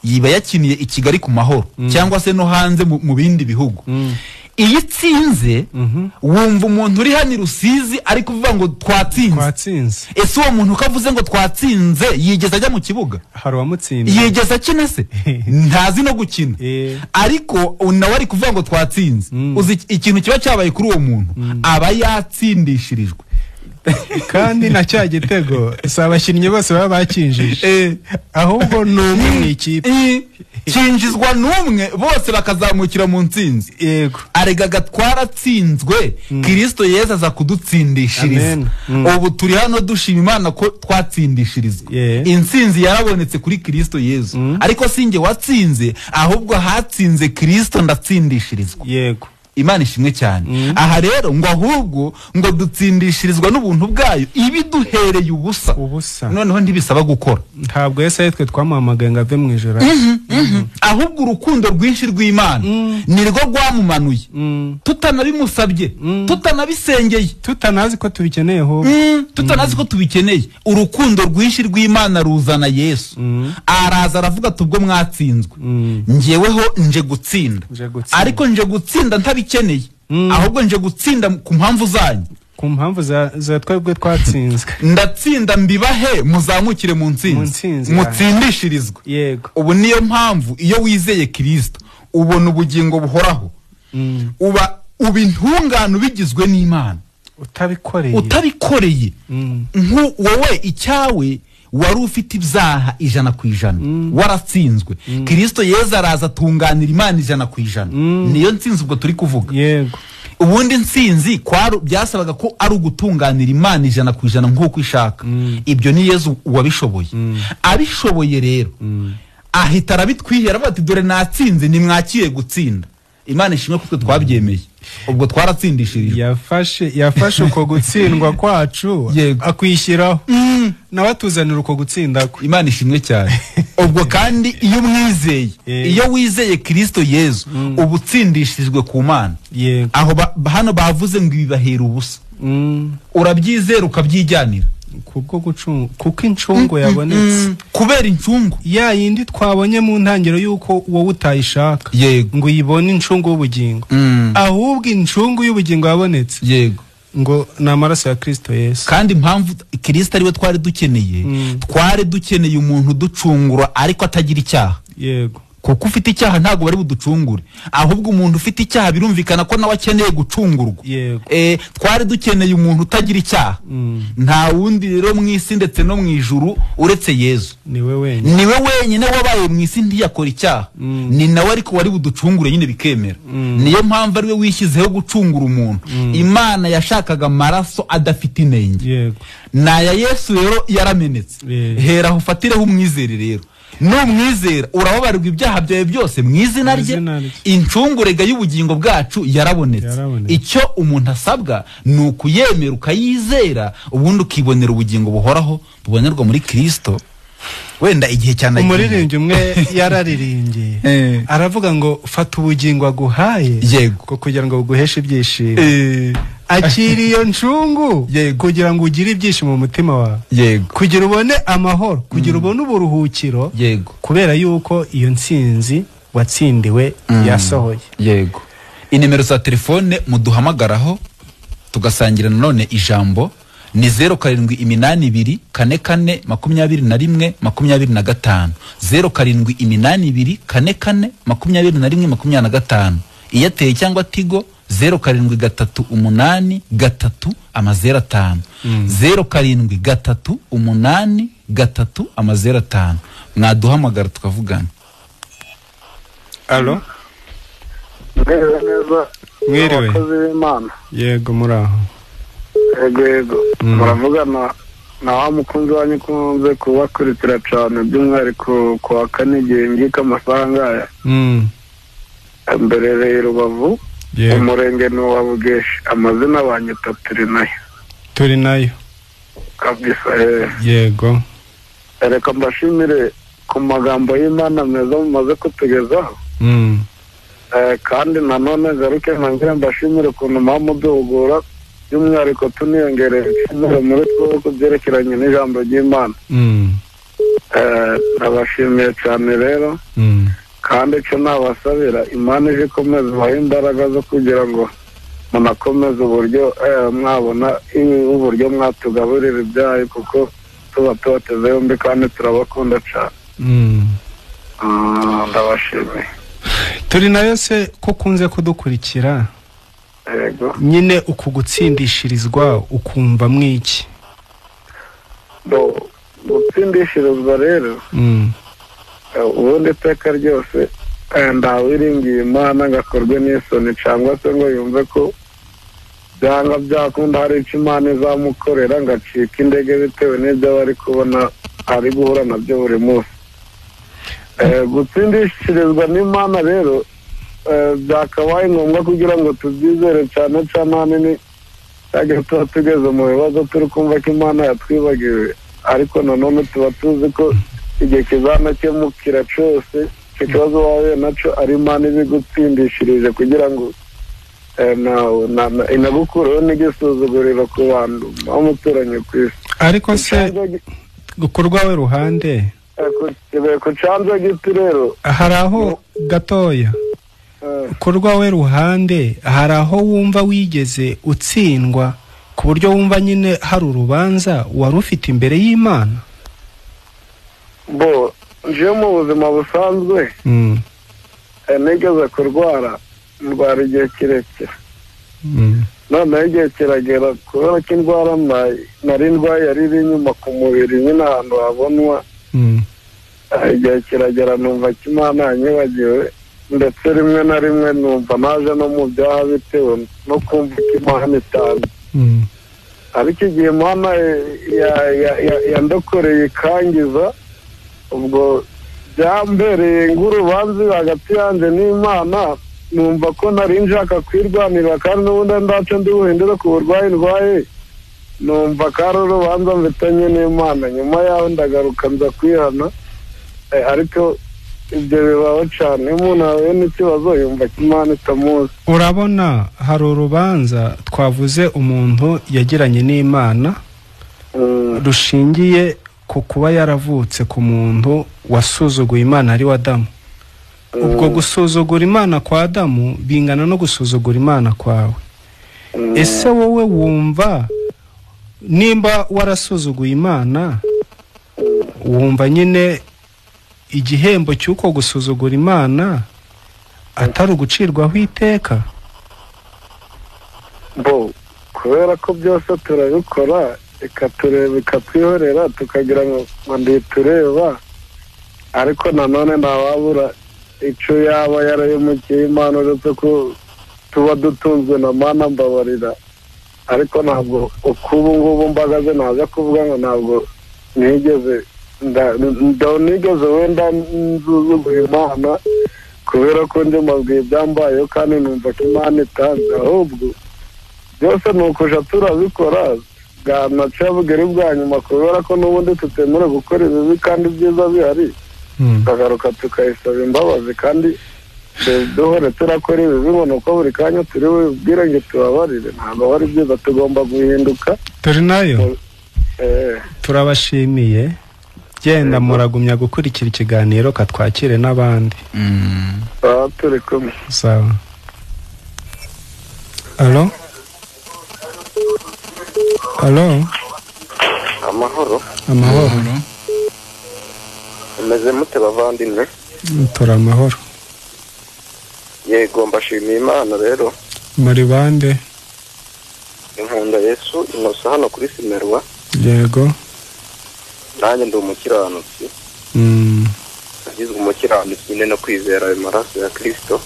yiba yakiniye i Kigali ku Mahoro cyangwa se no hanze mu bindi bihugu, iyo itsinze wumva umuntu uri hano i Rusizi ari kuvuga ngo twatsinze. Ese uwo muntu uko avuze ngo twatsinze yigeze ajya mu kibuga? Hari uwamutsinze. Yigeze akina se? Ntazi no gukina. Ariko nawe ari kuvuga ngo twatsinze. Uzi ikintu kiba cyabaye kuri uwo muntu, aba yatsindishirijwe. Kandi na cya gitego si abakinnyi bose baba bakinjije, ahubwo ni umwe mu ikipe kinjizwa n'umwe, bose bakazamukira mu ntsinzi. Yego. Aregaga twaratsinzwe, Kristo Yesu aza kudutsindishiriza. Ubu turi hano dushima Imana ko twatsindishirizwa. Intsinzi yarabonetse kuri Kristo Yesu. Ariko sinjye watsinze, ahubwo hatsinze Kristo ndatsindishirizwa. Yego. Imana ishimwe cyane. Aha rero ngo ahubwo ngo dutsindishirizwa n'ubuntu bwayo ibiduhereye ubusa. Noneho ntibisaba gukora. Ntabwo Yesu ari twe twamuhamagaye ngo ave mu ijuru. Ahubwo urukundo rwinshi rw'Imana nirwo rwamumanuye. Tutanabimusabye, tutanabisengeye, tutanazi ko tubikeneye ho. Tutanazi ko tubikeneye. Urukundo rwinshi rw'Imana ruzana Yesu. Araza aravuga ati ubwo mwatsinzwe, njyeweho nje gutsinda. Ariko nje gutsinda ntabikeneye, ahubwo nje gutsinda ku mpamvu zanyu, ku mpamvu za twebwe twatsinzwe. Ndatsinda mbibahe muzamukire mu ntsinzi, mutsindishirizwe. Yego. Ubu niyo mpamvu iyo wizeye Kristo ubona ubugingo buhoraho, uba ubintungano bigizwe n'Imana utabikoreye. Wowe icyawe wari ufite ibyaha 100% waratsinzwe. Kristo Yesu araza atunganira Imana 100%. Niyo ntsinzi ubwo turi kuvuga. Yego. Ubundi ntsinzi byasabaga ko ari ugutunganira Imana 100% nk'uko ishaka. Ibyo ni Yesu wabishoboye. Abishoboye rero ahita arabitwihera avuga ati dore natsinze, nimwakiye gutsinda. Imana ishimwe kuko twabyemeye. Ubwo twaratsindishirijwe. Yafashe uko gutsindwa kwacu akwishyiraho, nawe atuzanira uko gutsinda kwe. Imana ishimwe cyane. Ubwo kandi iyo umwizeye, iyo wizeye Kristo Yesu, uba utsindishirijwe ku Mana. Aho hano bavuze ngo ibibahera ubusa. Urabyizera ukabyijyanira. Kubwo kuko incungu yabonetse. Kubera incungu ya yindi twabonye mu ntangiro yuko wowe utayishaka ngo uyibone incungu y'ubugingo, ahubwo incungu y'ubugingo yabonetse. Yego. Ngo ni amaraso ya Kristo Yesu. Kandi impamvu Kristo ariwe twari dukeneye, twari dukeneye umuntu uducungura ariko atagira icyaha. Yego. Kuko ufite icyaha ntabwo bari buducungure, ahubwo umuntu ufite icyaha birumvikana ko nawe akeneye gucungurwa. Twari dukeneye umuntu utagira icyaha. Nta wundi rero mu isi ndetse no mu ijuru uretse Yesu. Niwe wenyine wabaye mu isi ntiyakora icyaha. Ni nawe ariko wari buducungure nyine bikemera. Niyo mpamvu ariwe wishyizeho gucungura umuntu. Imana yashakaga amaraso adafite inenge. Naya Yesu rero yaramenetse. Hera aho ufatireho umwizere rero. Numwizera urababarirwa ibyaha byawe byose mu izina rye. Incungurega y'ubugingo bwacu yarabonetse. Icyo umuntu asabwa ni ukuyemera ukayizera, ubundi ukibonera ubugingo buhoraho bubonerwa muri Kristo. Wenda igihe cyane umuririmbyi umwe yararirimbye aravuga ngo fata ubugingo aguhaye ko kugira ngo buguheshe ibyishimo. Akira iyo ncungu kugira ngo ugire ibyishimo mu mutima wawe. Kugira ubone amahoro, kugira ubone uburuhukiro. Kubera yuko iyo ntsinzi watsindiwe yasohoye. Yego. Inimero za telefone muduhamagaraho tugasangira nanone ijambo ni 0782 44 21 25, 0782 44 21 25. Iyateye cyangwa Tigo 0738 3 05, 0738 3 05. Mwaduhamagara tukavugana. Allo? Mwiriwe. Yego muraho. Yego. Muravugana na wa mukunzi wanyu kunze kubakurikira cyane by'umwihariko ku wa kane igihe ngika amafaranga aya. Mberereye Rubavu. Umurenge ni wa Bugeshi. Amazina banyita turi nayo. Turi nayo. Kabisa. Yego. Reka mbashimire ku magambo y'Imana meza mumaze kutugezaho. Kandi nanone ngaruke nongere mbashimire ukuntu muduhugura, by'umwihariko tuniyongerera icyizere muri twebwe ku byerekeranye n'ijambo ry'Imana. Ndabashimiye cyane rero, kandi icyo nabasabira, Imana ije ikomeza ibahe imbaraga zo kugira ngo munakomeze uburyo mwabona uburyo mwatugaburira ibyayi, kuko tuba tubateze yombi kandi turabakunda cyane. Ndabashimiye. Turi nayo se ko ukunze kudukurikira? Yego. Nyine uku gutsindishirizwa ukumva mwiki? Gutsindishirizwa rero, ubundi iteka ryose ntawiringiye Imana ngo akorwe n'isoni cyangwa se ngo yumve ko byanga byakunda hari icyo Imana izamukorera ngo acike intege bitewe n'ibyo aba ari kubona ari guhura nabyo buri munsi. Gutsindishirizwa n'Imana rero byakabaye ngombwa kugira ngo tubyizere cyane cyane ahanini cyangwa tuba tugeze mu bibazo turi kumva ko Imana yatwibagiwe, ariko nanone tuba tuzi ko igihe kizanakemukira cyose icyo kibazo wahuye nacyo ari Imana ibigutsindishirije kugira ngo inagukureho n'igisuzuguriro ku bantu aho muturanye ku isi. Ariko se ku rwawe ruhande, ku cyanza giti rero hari aho gatoya, ku rwawe ruhande hari aho wumva wigeze utsindwa ku buryo wumva nyine hari urubanza wari ufite imbere y'Imana? Bo nje mu buzima busanzwe nigeze kurwara, ndwara igihe kirekire. Noneho igihe kiragera kubera ko indwara nari ndwaye yari iri inyuma ku mubiri nyine ahantu habonwa, igihe kiragera numva ko Imana yanyibagiwe, ndetse rimwe na rimwe numva naje no mu byaha bitewe no kumva ko Imana itanze. Ariko igihe Imana yandokoreye ikangiza, ubwo byambereye ng'urubanza hagati yanjye n'Imana, numva ko nari nshaka kwirwanira kandi n'ubundi ndaca ndi buhindure ku burwayi ndwaye, numva ko ari urubanza mfitanye n'Imana. Nyuma yaho ndagaruka nza kwihana, ariko ibyo bibaho cyane iyo umuntu ahuye n'ikibazo yumva ko Imana itamuzi. Urabona hari urubanza twavuze umuntu yagiranye n'Imana rushingiye ku kuba yaravutse ku muntu wasuzuguye Imana ari we Adamu. Ubwo gusuzugura Imana kwa Adamu bingana no gusuzugura Imana kwawe. Ese wowe wumva nimba warasuzuguye Imana, wumva nyine igihembo cy'uko gusuzugura Imana atari ugucirwaho iteka? Bo kubera ko byose turabikora ikatureba ikatwihorera tukagira ngo nditureba, ariko nanone ntawabura icyo yaba yarahemukiye Imana uretse ko tuba dutunzwe na Mana mbabarira. Ariko ntabwo uko ubu ngubu mbagaze ntaza kuvuga ngo ntabwo nigeze wenda nzuzugura Imana kubera ko ndi mabwiye ibyambayeho kandi numva ko Imana itanze, ahubwo byose ni ukuja turabikora bwanaca bugari bwa nyuma kubera ko n'ubundi tutemera gukora ibibi kandi ibyiza bihari, tukagaruka tukayisaba imbabazi kandi duhore turakora ibibi ngo ni uko buri kanya turi bubwire ngo tubabarire, ntabwo ari byiza, tugomba guhinduka. Turi nayo turabashimiye, genda muragumya gukurikira ikiganiro katwakire n'abandi. Turi kumwe. Sawa. Alo? Alo? Amahoro. Amahoro. Meze mute bavandimwe? Tora amahoro. Yego mbashimiye Imana rero. Muri bande? Inkunda Yesu inosa hano kuri Simerwa. Yego. Nanjye ndi umukiranutsi. Agizwe umukiranutsi nyine no kwizera ayo maraso ya Kristo.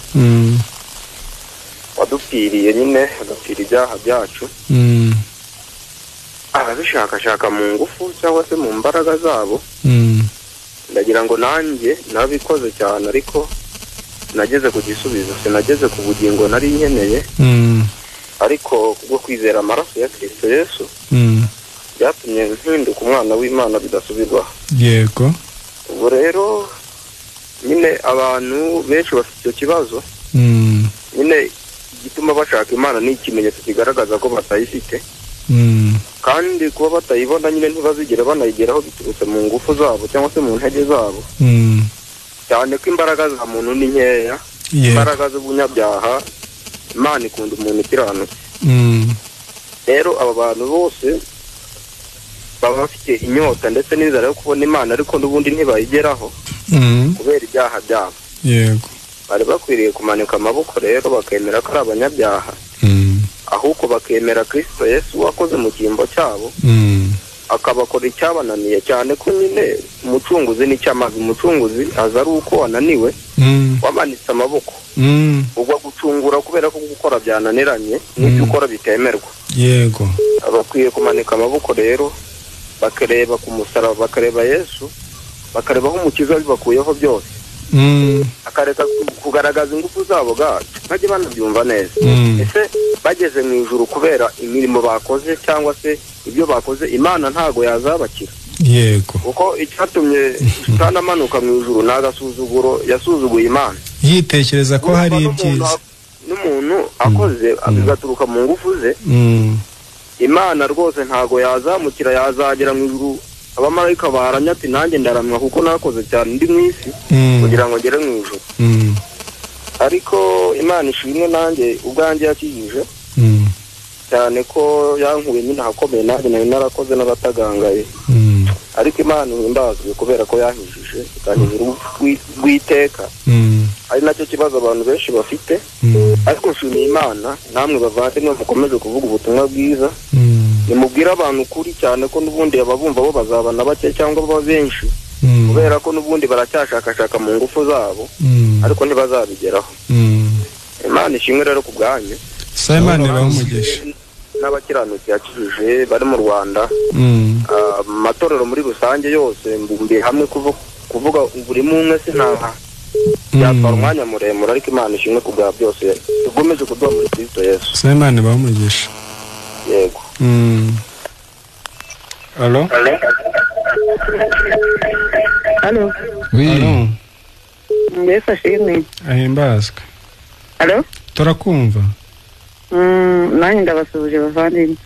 Wadupfiriye nyine agapfira ibyaha byacu. Ababishakashaka mu ngufu cyangwa se mu mbaraga zabo. Ndagira ngo nanjye nabikoze cyane ariko nageze ku gisubizo, sinageze ku bugingo nari nkeneye. Ariko kubwo kwizera amaraso ya Kristo Yesu byatumye mpinduka umwana w'Imana bidasubirwaho. Yego. Ubu rero nyine abantu benshi bafite icyo kibazo. Nyine igituma bashaka Imana ni ikimenyetso kigaragaza ko batayifite. Kandi kuba batayibona nyine ntibazigera banayigeraho biturutse mu ngufu zabo cyangwa se mu ntege zabo. Cyane ko imbaraga za muntu ni nkeya, imbaraga z'ubunyabyaha, Imana ikunda umuntu ukiranutse. Rero aba bantu bose baba bafite inyota ndetse n'inzara yo kubona Imana, ariko n'ubundi ntibayigeraho kubera ibyaha byabo. Yego. Bari bakwiriye kumanika amaboko rero bakemera ko ari abanyabyaha, ahubwo bakemera Kristo Yesu wakoze mu cyimbo cyabo, akabakora icyabananiye. Cyane ko nyine umucunguzi n'icyamazi, umucunguzi aza ari uko wananiwe, wamanitse amaboko, ugwa gucungura kubera ko gukora byananiranye n'ibyo ukora bitemerwa. Yego. Bakwiye kumanika amaboko rero bakareba ku musaraba, bakareba Yesu, bakareba aho umukiza bibakuyeho byose, akareka kugaragaza ingufu zabo gacu, bajye banabyumva neza. Ese bageze mu ijuru kubera imirimo bakoze cyangwa se ibyo bakoze, Imana ntago yazabakira. Yego. Kuko icyatumye Satani amanuka mu ijuru ni agasuzuguro, yasuzuguye Imana, yitekereza ko hari ibyiza n'umuntu akoze bigaturuka mu ngufu ze. Imana rwose ntago yazamukira, yazagera mu ijuru abamarayika baramya ati nanjye ndaramwa kuko nakoze cyane ndi mu isi kugira ngo ngere mu ijuru. Ariko Imana ishimwe nanjye ubwanjye yakijije, cyane ko yankuye nyine ahakomeye, nanjye nari narakoze n'abatagangaye. Ariko Imana ihimbazwe kubera ko yankijije ikankiza urupfu rw'iteka, ari nacyo kibazo abantu benshi bafite. Ariko nshimiye Imana namwe bavandimwe mukomeje kuvuga ubutumwa bwiza, nimubwire abantu ukuri, cyane ko n'ubundi ababumva bo bazabana bake cyangwa baba benshi, kubera ko n'ubundi baracyashakashaka mu ngufu zabo, ariko ntibazabigeraho. Imana ishimwe rero ku bwanyu. Imana ibahe umugisha. N'abakiranutsi yakijije bari mu Rwanda, amatorero muri rusange yose mbumbiye hamwe kuvuga buri umwe sinaha byatwara umwanya muremure, ariko Imana ishimwe ku bwa byose ikomeje kuduha muri Kristo Yesu. Imana ibahe umugisha. Yego. Allo? Allo? Oui. Mbese ashimwe. Ahimbazwe. Allo? Turakumva. Nanjye ndabasuhuje bavandimwe.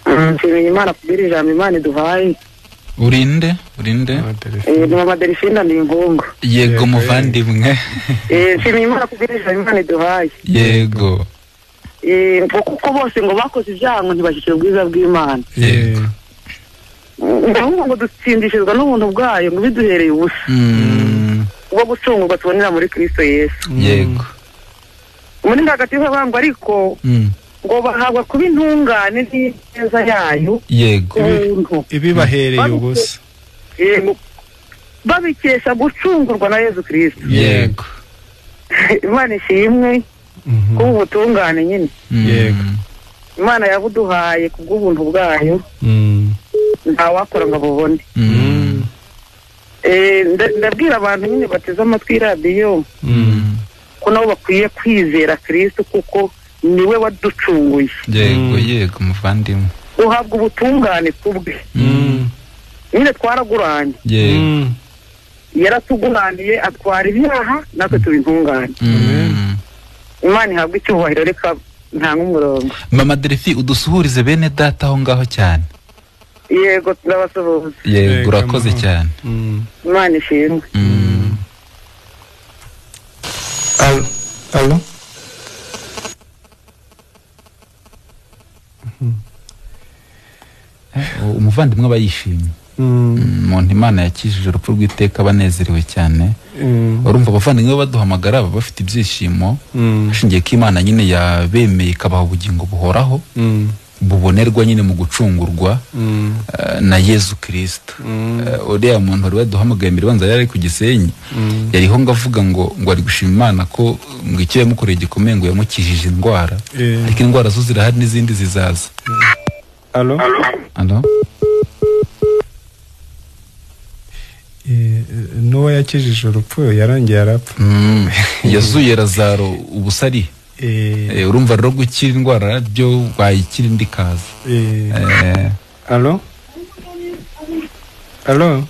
Nshimiye Imana kubwira ijambo Imana iduhaye. Urinde? Urinde? Ni Mama Delphine ni ingungu. Yego muvandimwe. Nshimiye Imana kubwira ijambo Imana iduhaye. Yego. Kuko bose ngo bakoze ibyaha ngo ntibashyikire ubwiza bw'Imana. Yego. Ahubwo ngo dutsindishirizwa n'ubuntu bwayo ngo biduhereye ubusa. Ubwo gucungurwa tubonera muri Kristo Yesu. Yego. Muri ndagatifu bangwa ariko ngo bahabwa kuba intungane n'ineza yayo. Yego. Ibibahereye ubusa. Yego. Babikesha gucungurwa na Yesu Kristo. Yego. Imana ishimwe. Kuba ubutungane nyine. Yego. Imana yabuduhaye kubw'ubuntu bwayo. Ntawakora ngo abubone. Ndabwira abantu nyine bateze amatwi radiyo ko nabo bakwiye kwizera Kristo kuko niwe waducunguye. Yego yego muvandimwe. Uhabwa ubutungane kubwe. Nyine twaraguranye. Yego. Yaratuguraniye atwara ibyaha natwe tuba intungane. Imana ihabwa icyubahiro, reka ntanga umurongo. Mama Delphi udusuhurize bene data aho ngaho cyane. Yego ndabasuhuza. Yego urakoze cyane. Imana ishimwe. Allo? Allo? Umuvandimwe aba yishimye. Umuntu Imana yakijije urupfu rw'iteka banezerewe cyane. Urumva abavandimwe baduhamagara baba bafite ibyishimo, hashingiye ko Imana nyine yabemeye ikabaha ubugingo buhoraho, bubonerwa nyine mu gucungurwa na Yesu Kristo. Uriya muntu wari waduhamagaye mbere banza yari ku Gisenyi, yariho ngo avuga ngo ari gushima Imana ko ngo icyo yamukoreye gikomeye ngo yamukijije indwara, ariko indwara zo zirahari n'izindi zizaza. Allo? Allo? N'uwo yakijije urupfu yarongeye arapfa. Yazuye Lazaro ubusari. Urumva rero gukira indwara byo wayikira indi kaza. Allo? Allo?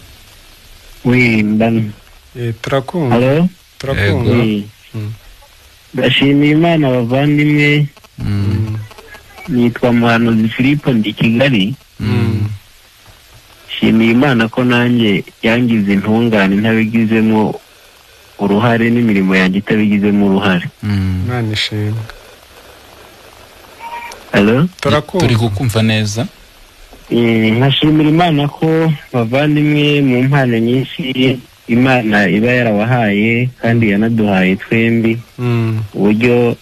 Oui, madame. Turakumva. Allo? Turakumva. Ndashimiye Imana bavandimwe. Nitwa Muhanuzi Filipo, ndi Kigali. Nshimiye Imana ko nanjye yangize intungane ntabigizemo uruhare, n'imirimo yanjye itabigizemo uruhare. Imana ishimwe. Hello? Turi kukumva neza. Nkashimira Imana ko bavandimwe mu mpano nyinshi Imana iba yarabahaye kandi yanaduhaye twembi, uburyo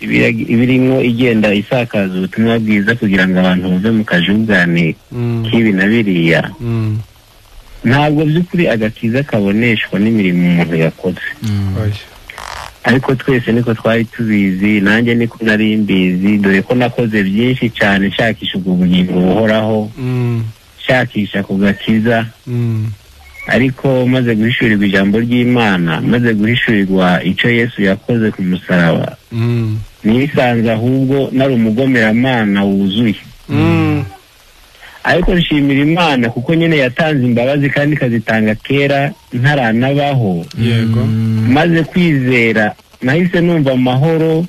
ibirimo igenda isakaza ubutumwa bwiza kugira ngo abantu bave mu kajugane k'ibi na biriya. Ntabwo by'ukuri agakiza kaboneshwa n'imirimo umuntu yakoze, ariko twese niko twari tubizi, nanjye niko nari mbizi, dore ko nakoze byinshi cyane nshakisha ubwo bugingo buhoraho, nshakisha ku gakiza. Ariko maze guhishurirwa ijambo ry'Imana, maze guhishurirwa icyo Yesu yakoze ku musaraba, nisanze ahubwo nari umugomeramana wuzuye. Ariko nshimira Imana kuko nyine yatanze imbabazi kandi ikazitanga kera ntaranabaho. Yego. Maze kwizera nahise numva amahoro.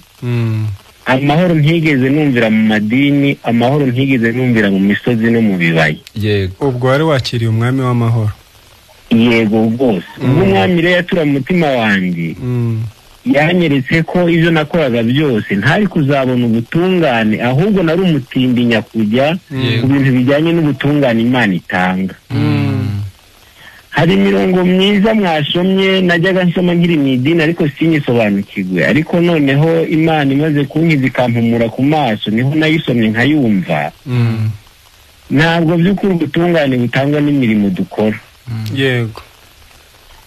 Amahoro ntigeze numvira mu madini, amahoro ntigeze numvira mu misozi no mu bibaya. Yego. Ubwo wari wakiriye umwami w'amahoro. Yego rwose. Ubwo umwami rero yatura mu mutima wanjye, yanyeretse ko ibyo nakoraga byose ntari kuzabona ubutungane, ahubwo nari umutindi nyakujya ku bintu bijyanye n'ubutungane Imana itanga. Hari imirongo myiza mwasomye najyaga nsoma nkiri mu idini ariko sinyisobanukirwe, ariko noneho Imana imaze kunkiza ikampumura ku maso, niho nayisomye nkayumva. Ntabwo by'ukuri ubutungane butangwa n'imirimo dukora. Yego.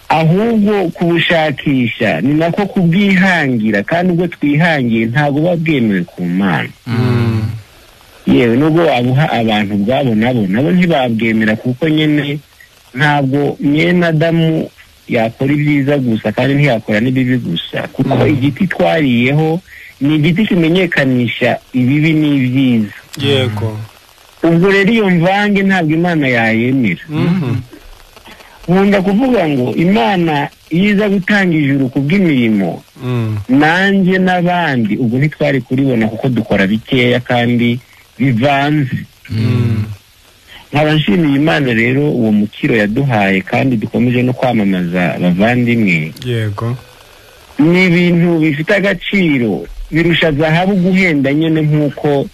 Ahubwo kubushakisha ni nako kubwihangira, kandi ubwo twihangiye ntabwo buba bwemewe ku Mana. Yewe nubwo wabuha abantu ubwabo nabo ntibabwemera, kuko nyine ntabwo mwene Adamu yakora ibyiza gusa kandi ntiyakora n'ibibi gusa, kuko igiti twariyeho ni igiti kimenyekanisha ibibi n'ibyiza. Yego. Ubwo rero iyo mvange ntabwo Imana yayemera. Nkunda kuvuga ngo Imana iyo iza gutanga ijuru kubw'imirimo, nanjye n'abandi ubwo ntitwari kuribona kuko dukora bikeya kandi bivanze. Nkaba nshimiye Imana rero uwo mukiro yaduhaye kandi dukomeje no kwamamaza bavandimwe. Yego. Ni ibintu bifite agaciro birusha zahabu guhenda nyine nk'uko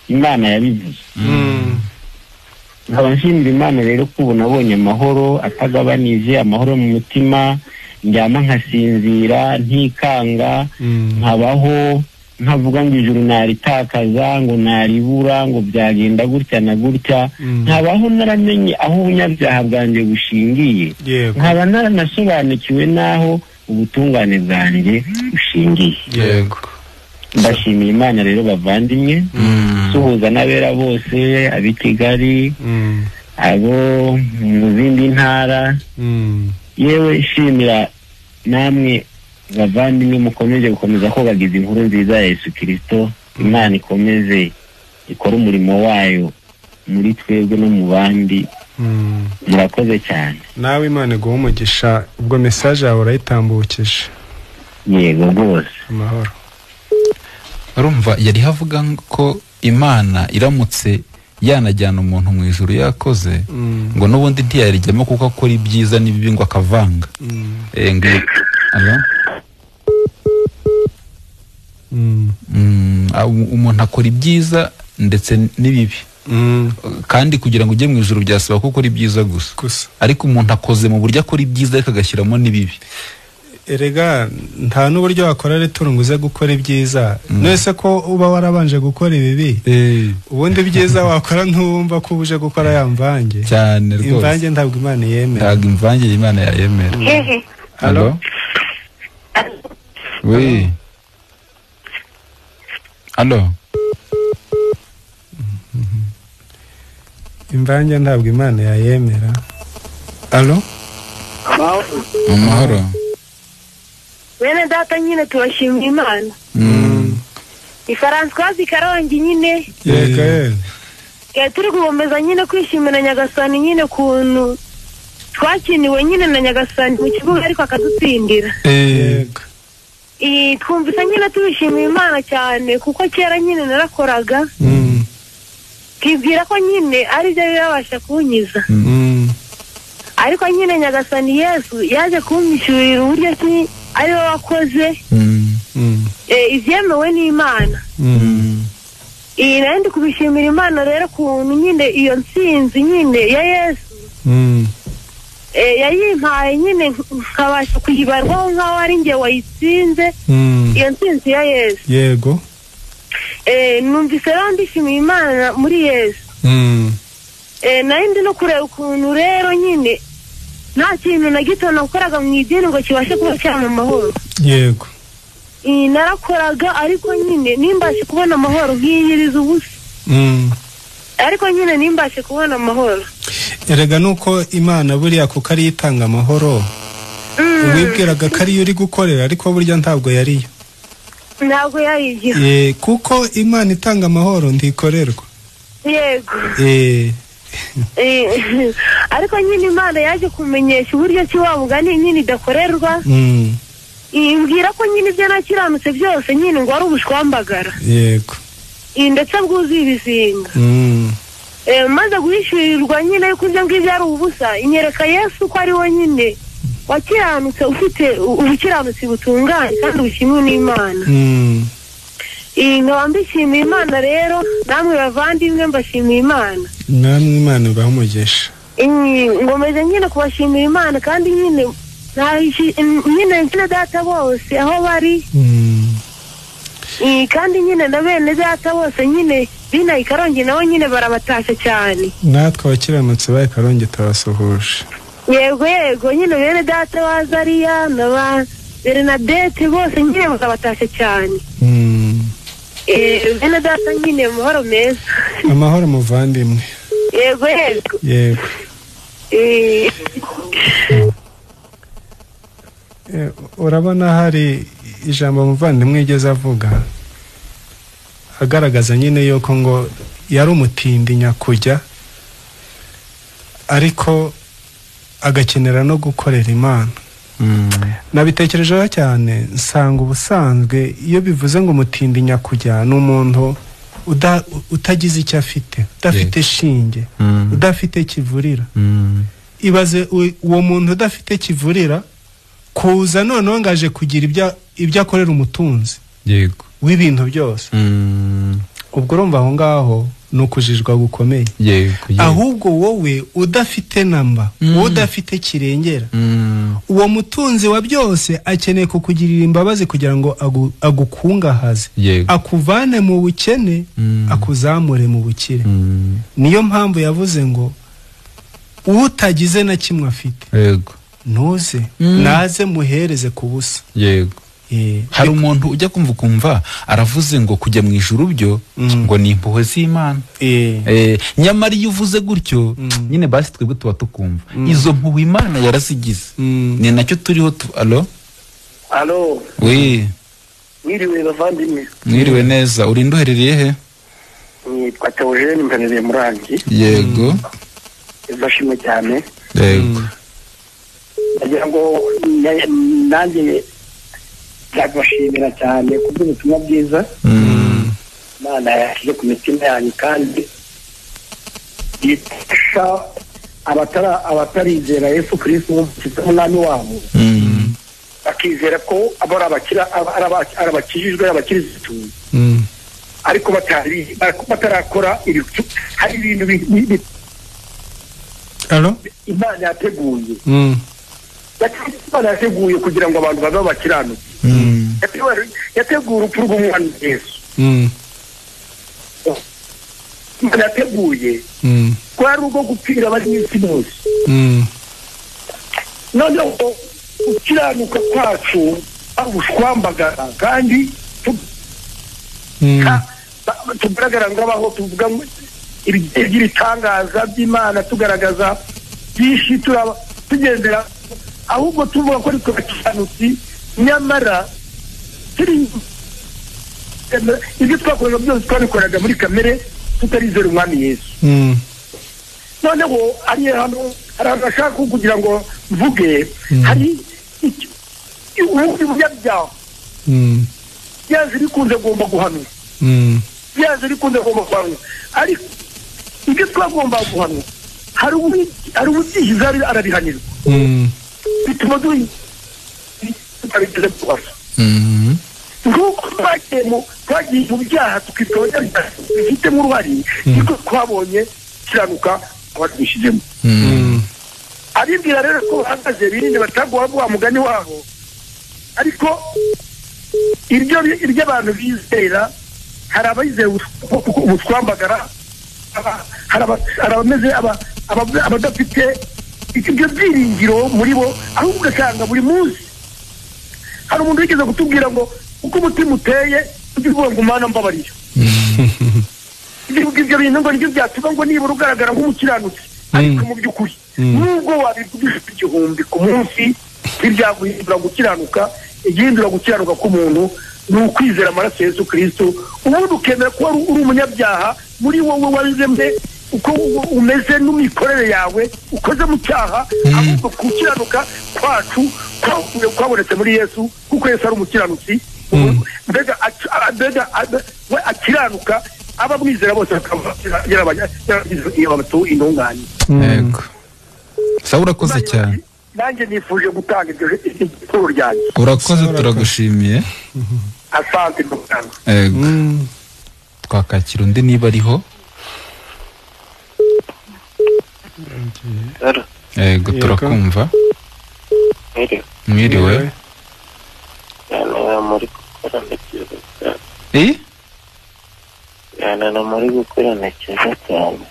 Imana yabivuze. Nkaba nshimira Imana rero ko ubu nabonye amahoro atagabanije, amahoro mu mutima, ndyama nkasinzira ntikanga, nkabaho nkavuga ngo ijuru naritakaza, ngo naribura, ngo byagenda gutya na gutya. Nkabaho naramenye aho ubunyabyaha bwanjye bushingiye, nkaba naranasobanukiwe n'aho ubutungane bwanjye bushingiye. Yego. Ndashimiye Imana rero bavandimwe, suhuza n'abera bose ab'i Kigali, abo mu zindi ntara. Yewe shimira namwe bavandimwe mukomeje gukomeza kobagiza inkuru nziza ya Yesu Kristo. Imana ikomeze ikora umurimo wayo muri twebwe no mu bandi. Murakoze cyane. Nawe Imana iguhe umugisha, ubwo message yawe urayitambukije. Yego rwose. Amahoro. Urumva yari havuga ko Imana iramutse yanajyana umuntu mu ijuru yakoze, ngo n'ubundi ntiyarijyamo kuko akora ibyiza n'ibibi ngo akavanga. Umuntu akora ibyiza ndetse n'ibibi, kandi kugira ngo ujye mu ijuru byasaba ko ukora ibyiza gusa, ariko umuntu akoze mu buryo akora ibyiza ariko agashyiramo n'ibibi. Erega nta n'uburyo wakora returu ngo uze gukora ibyiza, nese ko uba warabanje gukora ibibi. Ubundi ibyiza wakora ntuwumva ko uje gukora ya mvange. Cyane rwose. Imvange ntabwo Imana yemera. Ntabwo imvange Imana yayemera. Allo? Oui. Allo? Imvange ntabwo Imana yayemera. Allo? Amahoro. Bene data nyine tubashimira Imana. Ni Françoise Karongi nyine. Yego. Turi gukomeza nyine kwishimira Nyagasani nyine kuntu twakiniwe nyine na Nyagasani mu kibuga ariko akadutsindira. Yego. Twumvise nyine tubishimiye Imana cyane kuko kera nyine narakoraga kibwira ko nyine ari byo bibasha kunyiza. Ariko nyine Nyagasani Yesu yaje kumwishyurira uburyo ki ari we wakoze ibyemewe n'Imana. Nari ndi kubishimira Imana rero kuntu nyine iyo ntsinzi nyine ya Yesu yayimpaye nyine nkabasha kuyibarwaho nk'aho ari njye wayitsinze iyo ntsinzi ya Yesu. Yego. Numvise rero ndishimiye Imana muri Yesu. Nari ndi no kureba ukuntu rero nyine nta kintu na gito nakoraga mu idini ngo kibashe kuba cyampa amahoro. Yego. Narakoraga ariko nyine nimbashe kubona amahoro nkiyiriza ubusa. Ariko nyine nimbashe kubona amahoro. Erega nuko Imana buriya kuko ari itanga amahoro. Wibwiraga ko ariyo uri gukorera ariko burya ntabwo yariyo. Ntabwo yariyo. Kuko Imana itanga amahoro ntikorerwa. Yego. Ariko nyine Imana yaje kumenyesha uburyo ki wa mugani nyine idakorerwa. Imbwira ko nyine ibyo nakiranutse byose nyine ngo ari ubushwambagara. Yego. Ndetse bwuzuye ibizinga. Maze guhishurirwa nyine yuko ibyo ngibyo ari ubusa, inyereka Yesu ko ari we nyine wakiranutse ufite ubukiranutsi butunganye kandi bushimwe n'Imana. Nkaba mbishimiye Imana rero, namwe bavandimwe mbashimiye Imana. Namwe Imana ibahe umugisha. Ngomeze nyine kubashimira Imana kandi nyine nyine data bose aho bari. Kandi nyine na bene data bose nyine bina Ikarongi nabo nyine barabatasha cyane. Natwe abakiranutsi ba Ikarongi turabasuhuje. Yego yego, nyine bene data ba Zariya na ba Bernadette bose nyine barabatasha cyane. Bene data nyine amahoro meza. Amahoro muvandimwe. Yego yego. Yego. Urabona hari ijambo muvandimwe yigeze avuga agaragaza nyine yuko ngo yari umutindi nyakujya ariko agakenera no gukorera Imana. Nabitekerejeho cyane nsanga ubusanzwe iyo bivuze ngo umutindi nyakujya ni umuntu utagize icyo afite, udafite shinge, udafite kivurira. Ibaze uwo muntu udafite kivurira kuza noneho ngaje kugira ibyo akorera umutunzi. Yego. W'ibintu byose. Ubwo urumva aho ngaho ni ukujijwa gukomeye. Yego. Ahubwo wowe udafite namba, udafite kirengera, uwo mutunzi wa byose akeneye kukugirira imbabazi kugira ngo agukungahaze, akuvane mu bukene, akuzamure mu bukire. Niyo mpamvu yavuze ngo utagize na kimwe afite, yego, ntuze naze muhereze ku busa. Yego. Hari umuntu ujya kumva ukumva aravuze ngo kujya mu ijuru byo ngo ni impuhwe z'Imana. Nyamara iyo uvuze gutyo nyine basi twebwe tuba tukumva izo mpuhwe Imana yarazigize. Ni nacyo turiho. Allo? Allo. Oui. Mwiriwe bavandimwe. Mwiriwe neza. Uri nduherereye he? Nitwa Theogene mperereye Murangi. Yego. Ndashimye cyane. Yego. Ndagira ngo nanjye ndabashimira cyane kubw'ubutumwa bwiza Imana yashyize ku mitima yanyu kandi ifasha abatarizera Yesu Kristo nk'umukiza n'umwami wabo, bakizera ko abakijijwe abakirisitu, ariko batarakora hari ibintu Imana yateguye. Imana yateguye kugira ngo abantu babe abakiranutsi. Yateguye urupfu rw'umwana Yesu. Imana yateguye ko ari urwo gupfira abari mu isi bose. Noneho gukiranuka kwacu ari ubushwambagara kandi tugaragara ngabaho tuvuga iby'ibitangaza by'Imana, tugaragaza byinshi tugendera, ahubwo tuvuga ko ari twe bakiranutsi, nyamara ibyo twakoraga byose twabikoraga muri kamere tutarizera umwami Yesu. Noneho ari hano hari ahantu ashaka kugira ngo mvuge, hari ubundi bunyabyaha Byanze bikunze agomba guhanwa. Byanze bikunze agomba guhanwa. Ariko ibyo twagomba guhanwa hari ububyihiza arabihanirwa. Bituma tutabigeze guhanwa. Nk'uko twagiye mu byaha tukitwa bifitemo uruhare, niko twabonye kiranuka abatwishyizemo. Abibwira rero ko bahagaze birinde batagwa wa mugani wabo, ariko ibyo abantu bizera, hari abizera ubutwambagara, hari abameze abadafite ibyo byiringiro muri bo, ahubwo ugasanga buri munsi hari umuntu wigeze kutubwira ngo uko umutima uteye ujye uvuga ngo Mana mbabarira. Ibyo bintu ngo nibyo byatuma ngo nibura ugaragara nk'umukiranutsi, ariko mu by'ukuri nubwo wabivuga 1000 ku munsi ntibyaguhindura gukiranuka. Igihindura gukiranuka k'umuntu ni ukwizera amaraso ya Yesu Kristo, ubundi ukemera ko uri umunyabyaha muri wowe waremwe uko umeze n'imikorere yawe ukoze mu cyaha, ahubwo gukiranuka kwacu kwabonetse muri Yesu, kuko Yesu ari umukiranutsi. Mbega we akiranuka abamwizera bose bakaba yarabagize intungane. Yego, sawa, urakoze cyane. Nanjye nifuje gutanga iryo ryanjye. Urakoze, turagushimiye. Asante. Yego, twakakira undi niba ariho. Yego, turakumva. Mwiriwe. Muri gukorana cyiza cyane.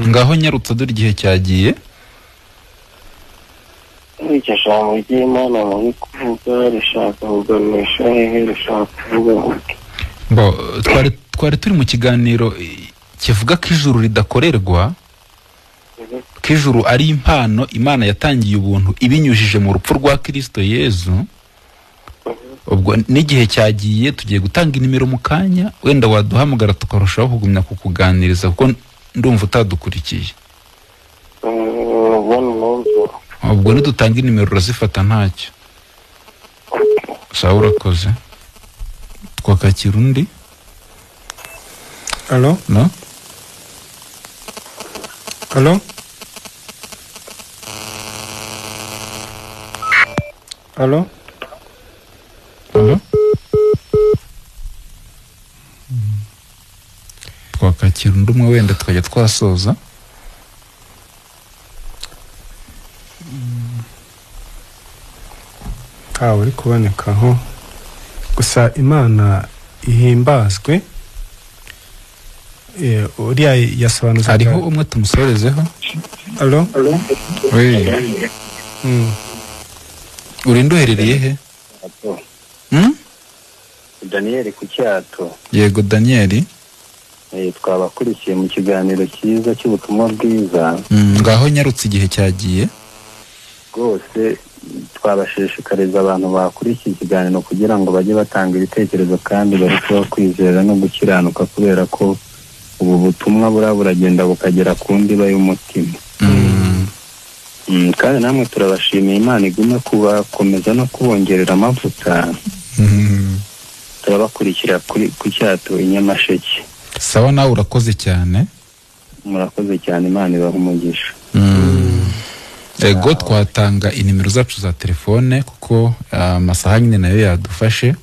Ngaho nyarutsa dore igihe cyagiye. Iryo jambo ry'Imana muri kuvuga rishaka kuganisha hehe, rishaka kuvuga gute? Bo twari turi mu kiganiro kivuga ko ijuru ridakorerwa, ko ijuru ari impano Imana yatangiye ubuntu ibinyujije mu rupfu rwa Kristo Yezu. Ubwo n'igihe cyagiye, tugiye gutanga inimero mu kanya, wenda waduhamagara tukarushaho kugumya kukuganiriza, kuko ndumva utadukurikiye. Ubwo nidutanga inimero urazifata ntacyo. Sawa, urakoze. Twakakira undi. Allo? No? Allo? Allo? Allo? Twakakira undi umwe wenda tukajya twasoza. Ntawe uri kubonekaho, gusa Imana ihimbazwe. Uriya yasobanuza. Hariho umwe tumusorezeho. Allo? Oui. Urinde uherereye he? Daniel ku Cyato. Yego Daniel. Twabakurikiye mu kiganiro cyiza cy'ubutumwa bwiza. Ngaho nyarutse igihe cyagiye. Rwose twabashishikariza abantu bakurikiye ikiganiro kugira ngo bajye batanga ibitekerezo kandi barusheho kwizera no gukiranuka, kubera ko ubu butumwa buragenda bukagera ku ndiba y'umutima. Kandi namwe turabashimiye, Imana igume kubakomeza no kubongerera amavuta. Turabakurikira ku Cyato i Nyamasheke. Sawa, nawe urakoze cyane. Murakoze cyane, Imana ibahe umugisha. Ego, twatanga inimero zacu za telefone kuko amasaha nyine nayo yadufashe.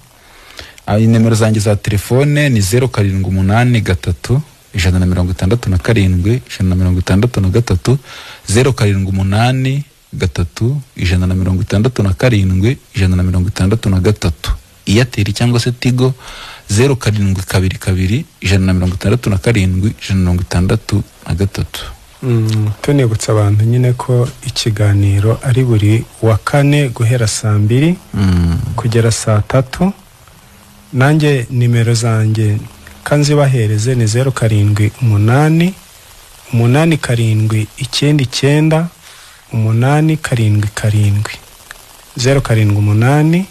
Inimero zanjye za telefone ni 0783 167 163, 0783 167 163. Airtel cyangwa se Tigo 0722 167 163. Tunibutsa abantu nyine ko ikiganiro ari buri wa kane guhera saa 2 kugera saa 3. Nanjye nimero zanjye kanzibahereze ni 078 87 99 877, 078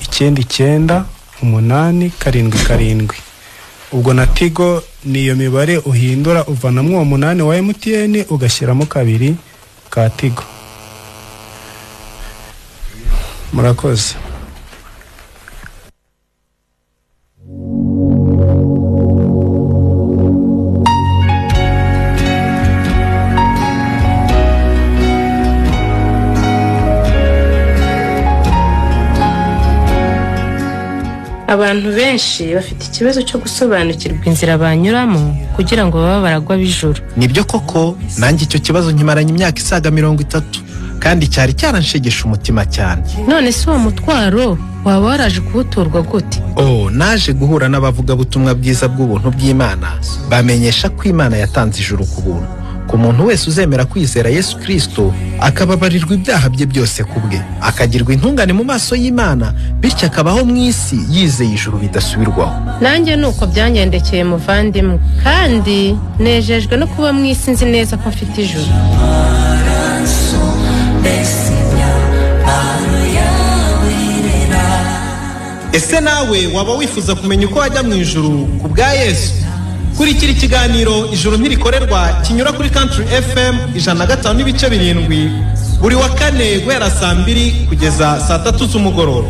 87 99 877. Ubwo na Tigo niyo mibare uhindura, uvanamo uwo 8 wa MTN ugashyiramo 2 ka Tigo. Murakoze. Abantu benshi bafite ikibazo cyo gusobanukirwa inzira banyuramo kugira ngo babe baragwa b'ijuru. Nibyo koko, nanjye icyo kibazo nkimaranye imyaka isaga 30, kandi cyari cyaranshegesha umutima cyane. None se uwo mutwaro waba waraje kuwuturwa gute? Oh, naje guhura n'abavugabutumwa bwiza bw'ubuntu bw'Imana, bamenyesha ko Imana yatanze ijuru ku buntu ku muntu wese uzemera kwizera Yesu Kristo, akababarirwa ibyaha bye byose ku bwe, akagirwa intungane mu maso y'Imana, bityo akabaho mu isi yizeye ijuru bidasubirwaho. Nanjye nuko byangendekeye muvandimwe, kandi nejejwe no kuba mu isi nzi neza ko mfite ijuru. Ese nawe waba wifuza kumenya uko wajya mu ijuru ku bwa Yesu? Kurikira ikiganiro Ijuru Ntirikorerwa kinyura kuri Country FM 105.7 buri wa kane guhera saa 2 kugeza saa 3 z'umugoroba.